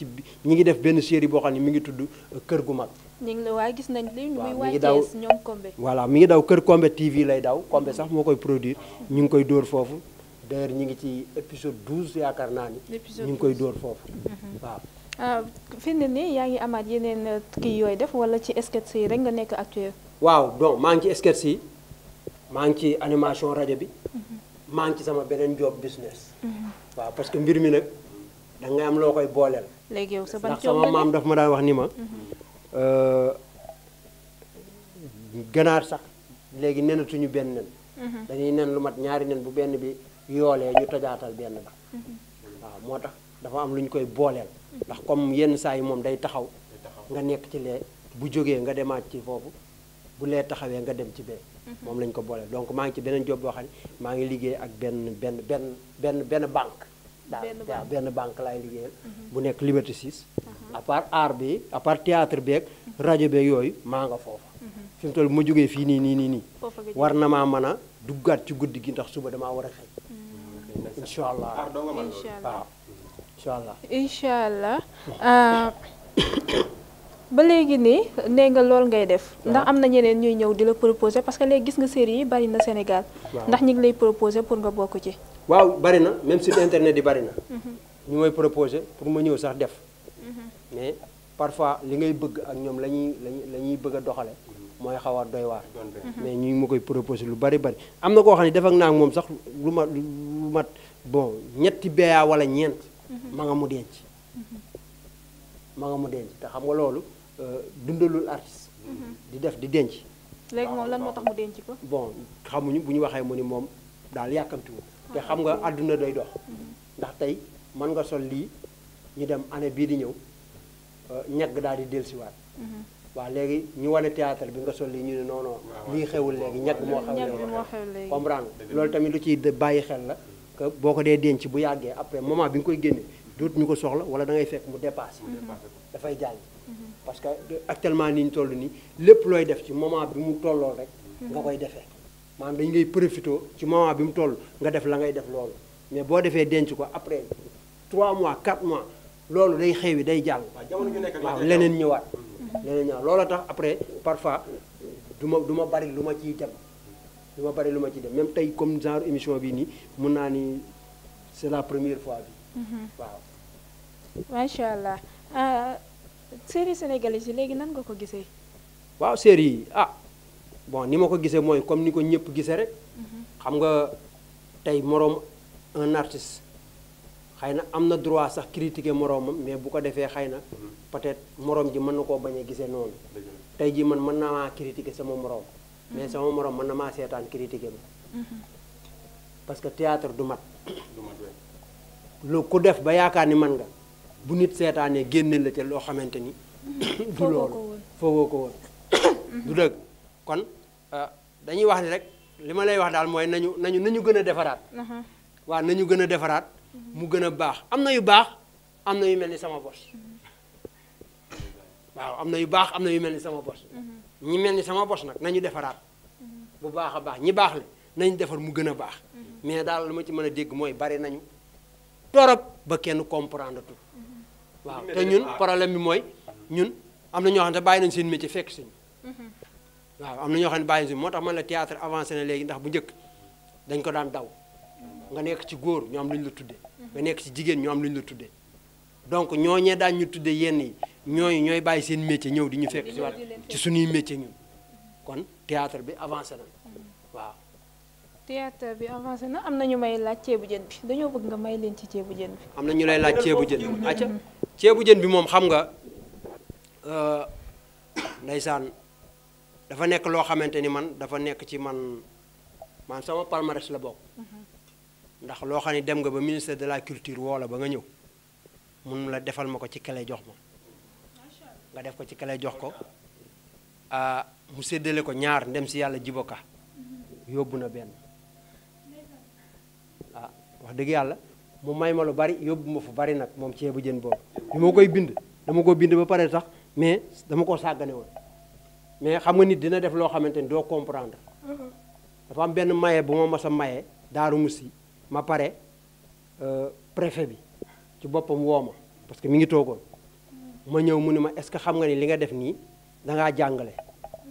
Speaker 3: ngi def benn série boo xam ne mi ngi tudd Kër gu mag.
Speaker 1: ñu ngi la waaye gis nañ li muy wàccees ñoom Kombe.
Speaker 3: voilà mi ngi daw Kër Kombe TV lay daw Kombe sax moo koy produire ñu ngi koy dóor foofu d'ailleurs ñu ngi ci épisode 12 yaakaar naa ni. ñu ngi koy dóor foofu waaw.
Speaker 1: fi mu ne nii yaa ngi amaat yeneen kii yooyu def wala ci sketch yi rek nga nekk actuel.
Speaker 3: waaw donc maa ngi ci sketch yi maa ngi ci animation rajo bi. maa ngi ci sama beneen job business. waaw parce que mbir mi nag da ngay am loo koy booleel.
Speaker 1: léegi yow sa ban
Speaker 3: ndax sama maam daf ma daan wax ni ma. ganaar sax léegi nenatuñu benn nen. dañuy nen lu mat ñaari nen bu benn bi yoolee ñu tojaatal benn ba. waaw moo tax dafa am lu ñu koy booleel. ndax comme yenn saa yi moom day taxaw. nga nekk ci lee bu jógee nga demaat ci foofu bu lee taxawee nga dem ci bee. moom lañ ko boole donc maa ngi ci beneen job boo xam ne maa ngi liggéey ak benn banque. waaw benn banque laay liggéeyal. bu nekk Liberté 6. à part art bi à part théâtre beeg rajo beeg yooyu maa nga foofa. fi mu toll bu ma jógee fii nii. war na maa mën a duggaat ci guddi gi ndax suba damaa war a xëy. incha allah waaw incha allah.
Speaker 1: incha allah. ba léegi nii nee nga lool ngay def ndax am na ñeneen ñuy ñëw di la proposer parce que léegi gis nga série yi bari na Sénégal ndax ñi ngi lay proposer pour nga bokk ci.
Speaker 3: waaw bari na même sur internet yi bari na. ñu may proposer pour ma ñëw sax def. mais parfois li ngay bëgg ak ñoom la ñuy bëgg a doxale mooy xaw a doy waar. mais ñu ngi ma koy proposer lu bari am na koo xam ne def ak naa moom sax lu mat bon ñetti beya wala ñeent. ma nga mu denc. te xam nga loolu. dundalul artiste. di def di denc.
Speaker 1: léegi moom lan moo tax mu denc ko.
Speaker 3: bon xamuñu bu ñu waxee mu ni moom daal yàkkamtiwul te xam nga àdduna day dox. ndax tey mën nga sol lii ñu dem année bii di ñëw ñegg daal di dellusiwaat. waaw léegi ñu wane théâtre bi nga sol lii ñu ne non non lii xewul léegi ñegg moo xew léegi comprendre loolu tamit lu ciy bàyyi xel la que boo ko dee denc bu yàggee après moment bi nga koy génne dootu ñu ko soxla wala da ngay fekk mu dépassé dafay jàll parce que actuellement ni ñu toll nii lépp looy def ci moment bi mu tollool rek nga koy defee maanaam dañ ngay profité ci moment bi mu toll nga def la ngay def loolu mais boo defee denc ko après 3 mois 4 mois loolu day xewi day jàll waaw leneen ñëwaat leneen ñëwaat loolu tax après parfois du ma bari lu ma ciy dem du ma bari lu ma ciy dem même tey comme genre émission bi nii mun naa ni c'est la première fois bi waaw
Speaker 1: macha allah série sénégalaise yi léegi nan nga ko gisee
Speaker 3: waaw série yi bon ni ma ko gisee mooy comme ni ko ñëpp gisee rek xam nga tey moroom un artiste xëy na am na droit sax critiquer moroomam mais bu ko defee xëy na peut-être moroom ji mën na koo bañ a gisee noonu tey ji man mën naa maa critiquer sama moroom mais sama moroom mën na maa seetaan critiquer ma parce que théâtre du mat lu ku def ba yaakaar ni man nga bu nit seetaanee génne la ca loo xamante ni du loolu foogoo ko woon du dëgg kon dañuy wax ni rek li ma lay wax daal mooy nañu gën a defaraat waaw nañu gën a defaraat mu gën a baax am na yu baax am na yu mel ni sama bos waaw am na yu baax am na yu mel ni sama bos ñi mel ni sama bos nag nañu defaraat bu baax a baax ñi baax le nañu defar mu gën a baax mais daal lu ma ci mën a dégg mooy bari nañu torop ba kenn comprendre tout waaw te ñun problème bi mooy ñun am na ñoo xam ne bàyyi nañ seen métier fekk suñu waaw am na ñoo xam ne bàyyi nañ moo tax man la théâtre avancé na léegi ndax bu njëkk dañ ko daan daw nga nekk ci góor ñu am lu ñu la tuddee nga nekk ci jigéen ñu am lu ñu la tuddee donc ñooñee daan ñu tuddee yenn yi ñooy bàyyi seen métier ñëw di ñu fekk si waat ci suñuy métier ñun kon théâtre bi avancé na waaw
Speaker 1: théâtre bi avancé na am na ñu may laaj ceebu jën bi dañoo bëgg nga may leen ci ceebu jën bi
Speaker 3: am na ñu lay laaj ceebu jën bi acca ceebu jën bi moom xam nga ndeysaan dafa nekk loo xamante ni man dafa nekk ci man sama palmarès la bokk ndax loo xam ne dem nga ba ministère de la culture woo la ba nga ñëw mun la defal ma ko ci kele jox ma nga def ko ci kele jox ko mu séddale ko ñaar ndem si yàlla jiboka yóbbu na benn wax dëgg yàlla mu may ma lu bari yóbbu ma fu bari nag moom ceebu jën boobu bi ma koy bind dama ko bind ba pare sax mais dama ko sàggane woon mais xam nga nit dina def loo xamante ni doo comprendre dafa am benn maye bu ma mas a maye Daaru Musi ma pare préfet bi ci boppam woo ma parce que mi ngi toogoon ma ñëw mu ne ma est-ce que xam nga ni li nga def nii dangaa jàngale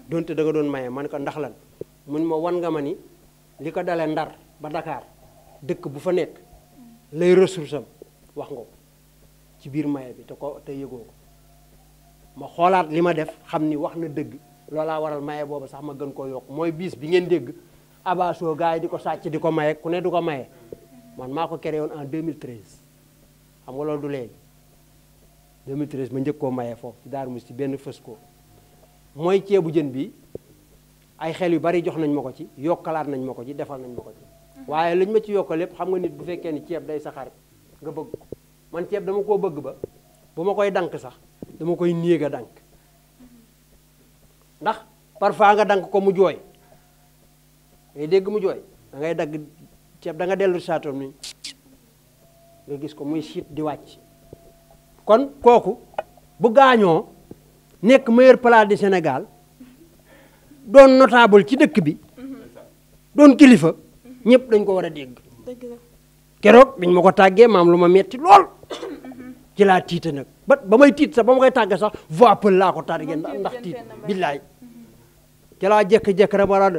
Speaker 3: donte da nga doon maye man ko ndax lan mu ne ma wan nga ma ni li ko dalee Ndar ba Dakar dëkk bu fa nekk lay ressource am wax nga ko ci biir maye bi te yëgoo ko ma xoolaat li ma def xam ni wax na dëgg loolaa waral maye boobu sax ma gën koo yokk mooy bis bi ngeen dégg abaso gars yi di ko sàcc di ko maye ku ne du ko maye man maa ko créé woon en 2013 xam nga loolu du léegi 2013 ma njëkk koo maye foofu ci Darou Mouhty ci benn fës ko mooy ceebu jën bi ay xel yu bari jox nañ ma ko ci yokkalaat nañ ma ko ci defal nañ ma ko ci waaye lañ ma ci yokkal lépp xam nga nit bu fekkee ni ceeb day sa xarit nga bëgg ko man ceeb dama koo bëgg ba bu ma koy dank sax dama koy néeg a dank ndax parfois nga dank ko mu jooy ngay dégg mu jooy da ngay dagg ceeb da nga dellu saatoom ni nga gis ko muy siit di wàcc kon kooku bu gaañoo nekk meilleur plat du Sénégal doon notable ci dëkk bi doon kilifa ñëpp dañ ko war a dégg keroog biñ ma ko tàggee maam lu ma metti lool ci laa tiite nag ba may tiit sax ba ma koy tàggee sax voix pël laa ko tàggee ndax tiit billaay ci laa jekk-jekk rek wara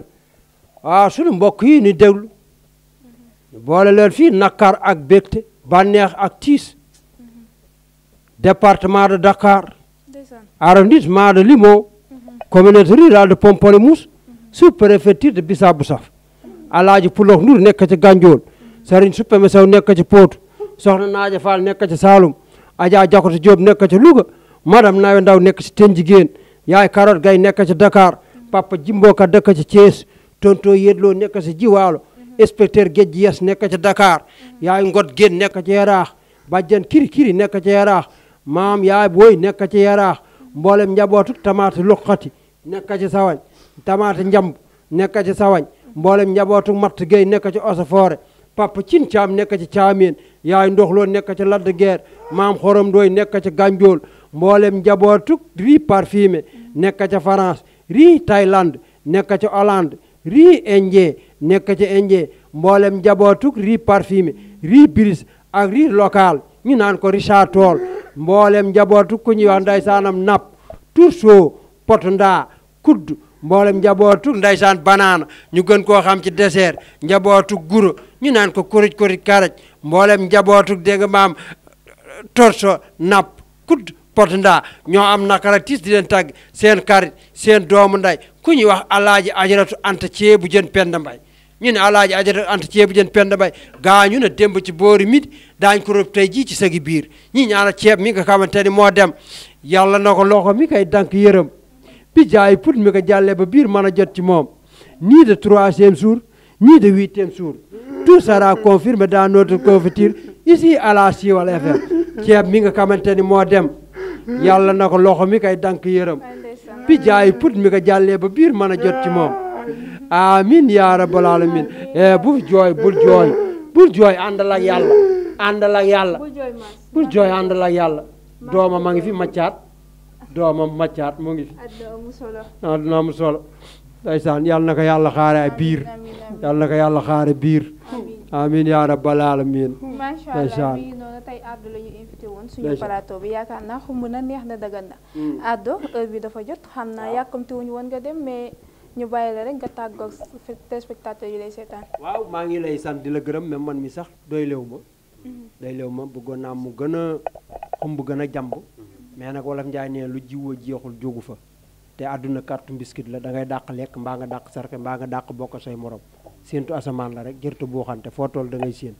Speaker 3: waaw suñu mbokk yi ni déglu ñu boole leen fii Nakar ak bégte bànneex ak tiis département de Dakar arrondissement de Limon communauté rurale de Pompolemousse sous-préfecture de Bissau-Bissau Alaaji Pulox Ndour nekk ci Ganjool Serigne Suppeme Sow nekk ci Potou Soxna Naaja Fall nekk ci Saloum Adja Jakoto Diop nekk ci Louga madame Nawe Ndaw nekk ci Tenjigéen yaay Karot Gay nekk ci Dakar Papa Jimboka dëkk ci Thiès tonto Yedloo nekk ci Jiwaalo inspecteur Géej Yes nekk ci Dakar yaay Ngot Géen nekk ci Yaraax bàjjan Kiri Kiri nekk ci Yaraax maam yaay booy nekk ci yaraax mboolem njabootu tamaate luqati nekk ci sawañ tamaate njamb nekk ci sawañ mboolem njabootu matt gay nekk ci osafoore papa cin caam nekk ci caameen yaay ndoxloo nekk ci ladd guerre maam xorom dooy nekk ci gànjool mboolem njabootu riz parfumé nekk ca France riz Thaïlande nekk ca Hollande riz indien nekk ca indien mboolem njabootu riz parfumé riz bris ak riz local ñu naan ko Richard Toll mboolem njabootu ku ñuy wax ndeysaanam napp turso potonda kudd mboolem njabootu ndeysaan banaana ñu gën koo xam ci dessert njabootu guro ñu naan ko kuruj kuruj karaj mboolem njabootu dégg nga maam torso napp kudd potonda ñoo am nakara tiis di leen tàgg seen karit seen doomu nday ku ñuy wax alaaji ajaratu anta ceebu jën penda mbay ñu ne alaaji ajaratu anta ceebu jën penda mbay gaañu na démb ci boori midi daañ ko rob tey jii ci sagi biir ñi ñaana ceeb mi nga xamante ni moo dem yàlla na ko loxo mi koy dank yërëm bi jaay put mi ko jàllee ba biir mën a jot ci moom ni de 3e jour ni de 8e jour tout sera confirmé dans notre confiture ici à la Siwal FM ceeb mi nga xamante ni moo dem yàlla na ko loxo mi koy dank yërëm bi jaay put mi ko jàllee ba biir mën a jot ci moom amin yaa rabbal alamin bul jooy bul jooy àndal ak yàlla àndal ak yàlla bul jooy àndal ak yàlla dooma ma ngi fi maccaat doomam maccaat mu ngi fi àdduna am solo ndeysaan yàlla na ko yàlla xaare ay biir yàlla na ko yàlla xaare biir amin yaa rabbal alamin
Speaker 1: macha allah mi ngi noonu tey Ardo la ñu invité woon suñu plateau bi yaakaar naa xumb na neex na dagan na Ardo heure bi dafa jot xam naa yàkkamti wuñu woon nga dem mais ñu bàyyi la rek nga tàggoog téléspectateurs yi lay seetaan
Speaker 3: waaw maa ngi lay sant di la gërëm même man mi sax doy lew ma bëggoon naa mu gën a xumb gën a jàmb mais nag wolof njaay nee lu jiwoo jeexul jógu fa te àdduna carte biscuit la da ngay dàq lekk mbaa nga dàq sarke mbaa nga dàq bokk say morom séentu asamaan la rek jërtu boo xante foo toll da ngay séen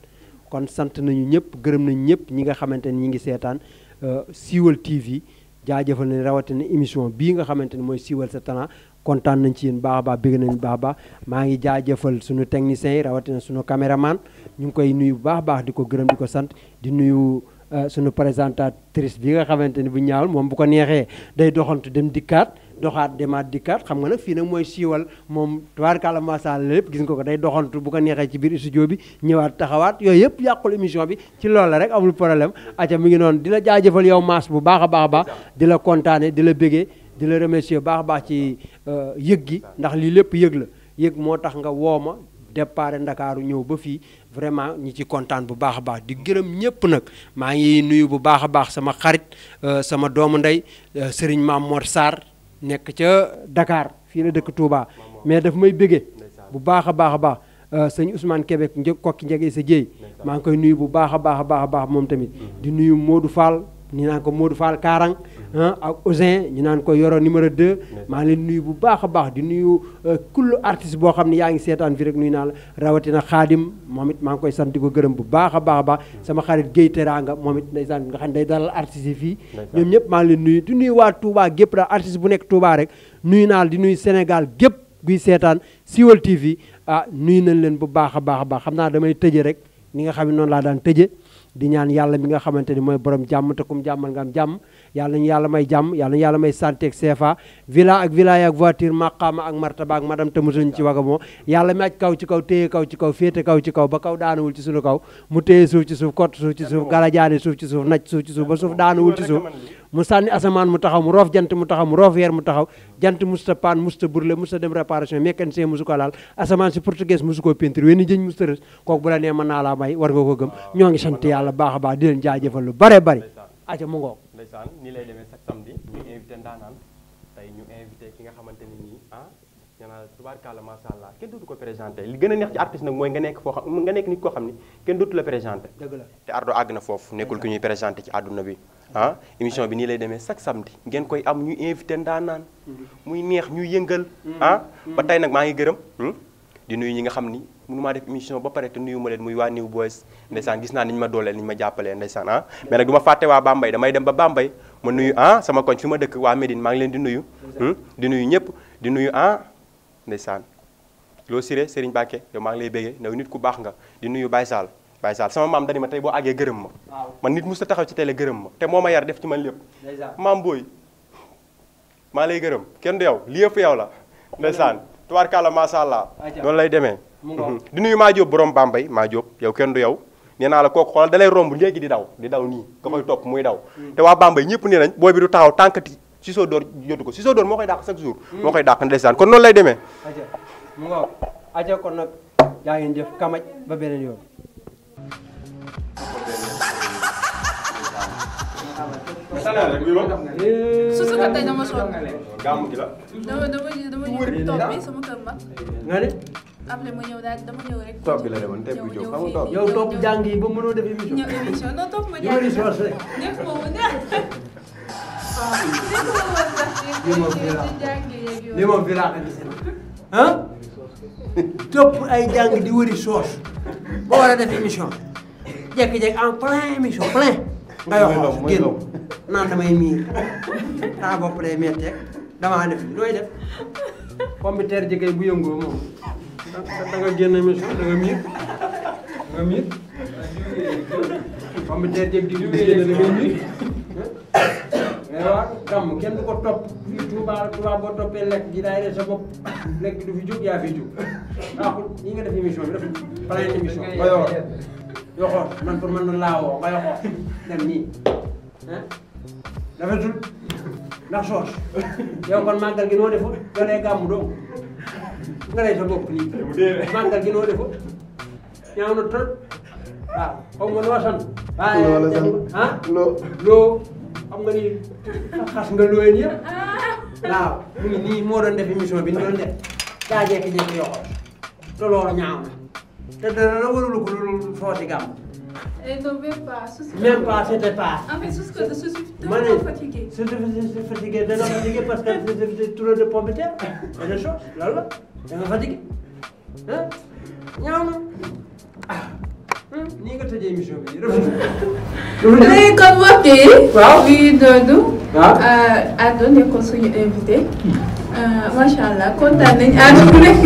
Speaker 3: kon sant nañu ñëpp gërëm nañu ñëpp ñi nga xamante ni ñi ngi seetaan Siwal TV jaajëfal nañ rawatina émission bii nga xamante ni mooy Siwal sa talent kontaan nañ ci yéen baax a baax bégg nañ baax a baax maa ngi jaajëfal suñu techniciens yi rawatina suñu caméraman ñu ngi koy nuyu bu baax a baax di ko gërëm di ko sant di nuyu suñu présentatrice bi nga xamante ni bu ñaawul moom bu ko neexee day doxantu dem dikkaat doxaat demaat dikkaat xam nga nag fii nag mooy Siwal moom tubaarkàlla macha allah lépp gis nga ko day doxantu bu ko neexee ci biir studio bi ñëwaat taxawaat yooyu yëpp yàqul émission bi ci loolu la rek amul problème aca mi ngi noonu di la jaajëfal yow Mass bu baax a baax a baax di la kontaane di la bégee di la remercier baax a baax ci yëg gi ndax lii lépp yëg la yëg moo tax nga woo ma départ Ndakaaru ñëw ba fii vraiment ñi ci kontaan bu baax a baax di gërëm ñëpp nag maa ngi nuyu bu baax a baax sama xarit sama doomu ndey Serigne Mame Mor Sarr nekk ca Dakar fii la dëkk Touba mais daf may bége bu baax a baax a baax sëñ Ousmane Québec kokki njege sa jéey maa ngi koy nuyu bu baax a baax a baax a baax moom tamit di nuyu Modou Fall ñu naan ko Modou Fall Karang ak Ousin ñu naan ko Yoro numéro 2 maa ngi leen nuyu bu baax a baax di nuyu kullu artiste boo xam ne yaa ngi seetaan fi rek nuyu naa la rawatina Xaadim moom it maa ngi koy sant di ko gërëm bu baax a baax a baax sama xarit Guèye Teranga moom it ndeysaan nga xam ne day dalal artistes yi fii ñoom ñëpp maa ngi leen nuyu di nuyu waa Touba gépp daal artiste bu nekk Touba rek nuyu naa la di nuyu Sénégal gépp guy seetaan Siwal TV nuyu nañ leen bu baax a baax a baax xam naa damay tëje rek ni nga xam ne noonu laa daan tëje di ñaan yàlla mi nga xamante ni mooy borom jàmm te kum jàmmal nga am jàmm yàlla nañu yàlla may jàmm yàlla nañu yàlla may santé ak CFA villa ak village ak voiture maqaama ak martaba ak madame te musuñ ci waga moo yàlla mi aj kaw ci kaw téye kaw ci kaw féete kaw ci kaw ba kaw daanawul ci suñu kaw mu téye suuf ci suuf kott suuf ci suuf galajaane suuf ci suuf naj suuf ci suuf ba suuf daanawul ci suuf mu sànni asamaan mu taxaw mu roof jant mu taxaw mu roof weer mu taxaw jant musta paan musta burle musta dem réparation mécanicien musu ko laal asamaan si portugais musu koo peinture wenn jëñ musta rës kooku bu la nee mën naa laa may war nga ko gëm ñoo ngi sant yàlla baax a baax di leen jaajëfal lu bare bari aca mu ngoog
Speaker 2: ndeysaan nii lay demee chaque samedi ñu invité ndaanaan tey ñu invité ki nga xamante ni nii ñaanal tubaarkàlla macha allah kenn dootu ko présenté li gën a neex ci artiste nag mooy nga nekk foo xam nga nekk nit koo xam ni kenn dootu la présenté
Speaker 3: dëgg la
Speaker 2: te Ardo àgg na foofu nekkul ku ñuy présenté ci àdduna bi émission bi nii lay demee chaque samedi ngeen koy am ñu invité ndaanaan muy neex ñuy yëngal ba tey nag maa ngi gërëm di nuyu ñi nga xam ni mënu maa def émission ba pare te nuyu ma leen muy waa New Boys ndeysaan gis naa ni ñu ma dooleel ni ñu ma jàppalee ndeysaan mais nag du ma fàtte waa Bambey damay dem ba Bambey ma nuyu sama koñ fi ma dëkk waa Médine maa ngi leen di nuyu di nuyu ñëpp di nuyu ndeysaan loo siré Serigne Bakke yow maa ngi lay béggee ndaw nit ku baax nga di nuyu Baye Sall Baye Sall sama maam dani ma tey boo àggee gërëm ma man nit musta taxaw ci télé gërëm ma te moo ma yar def ci man lépp maam booy maa lay gërëm kenn du yow lii yëpp yow la ndeysaan tubaarkàlla macha allah noonu lay demee di nuyu maa Jóob borom Bambey maa Jóob yow kenn du yow nee naa la kooku xoolal da lay romb léegi di daw nii nga koy topp muy daw te waa Bambey ñëpp nee nañ booy bi du taxaw tànkati Siso Dóor jotu ko Siso Dóor moo koy dàq chaque jour moo koy dàq ndeysaan kon noonu lay demee
Speaker 3: mu nga aja kon nag yaa ngeen def kamaj ba beneen yoon
Speaker 1: su ko tey dama sonn
Speaker 2: gàmmu gi la
Speaker 1: dama ñëw toog bi sama kër mag
Speaker 3: nga ne
Speaker 1: après ma ñëw daal dama ñëw rek
Speaker 2: toog bi la demoon tey bu jóg xam nga toog
Speaker 3: yow topp jàng yi ba mënoo def émission
Speaker 1: ñëw émission non topp ma
Speaker 3: yu bëri soos rek
Speaker 1: def ma woon
Speaker 3: li moom fi laa ko gisee ah topp ay jàng di wëri soos boo war a def émission jékki-jékki en plein émission plein nga yoxoo génn naan damay miir taa bopp day metteeg damaa def looy def pomme de terre jëkkee bu yëngoo moom da nga génn émission da nga miir pomme de terre jëkk di bu génn da ngay miir mais waaw gàmm kenn du ko topp fii Touba boo toppee lekk gi daay de sa bopp lekk du fi jóg yaa fi jóg waaw ñi nga def émission bi dafa plein émission nga yoxoo man pour man laa woo nga yoxoo dem nii ah dafa tul ndax soos yow kon màggal gi noo defut nga lay gàmm doo nga lay sa bopp nii màggal gi noo defut ñaaw na trop waaw xaw ma loo sant waaye ah loo xam nga ni xas nga looyeen yëpp waaw mu ngi nii moo doon def émission bi ñu doon def daa jékki-jékki yoxoo te loolu ñaaw na te dara warulu ko lu soosi gàmm.
Speaker 1: non
Speaker 3: même pas c'était pas.
Speaker 1: en fait je suis tellement fatiguée.
Speaker 3: Je suis fatigué dana fatigué parce que c'est trop de pomme de terre et de choses loolu la da nga fatigué ah ñaaw na ah nii nga tëjee émission bi
Speaker 1: léegi kon mbokk yi.
Speaker 3: waaw
Speaker 1: lii Dodo.
Speaker 3: waaw
Speaker 1: Ado nekkoon suñu invité. macha allah kontaan nañu Ado bu nekk.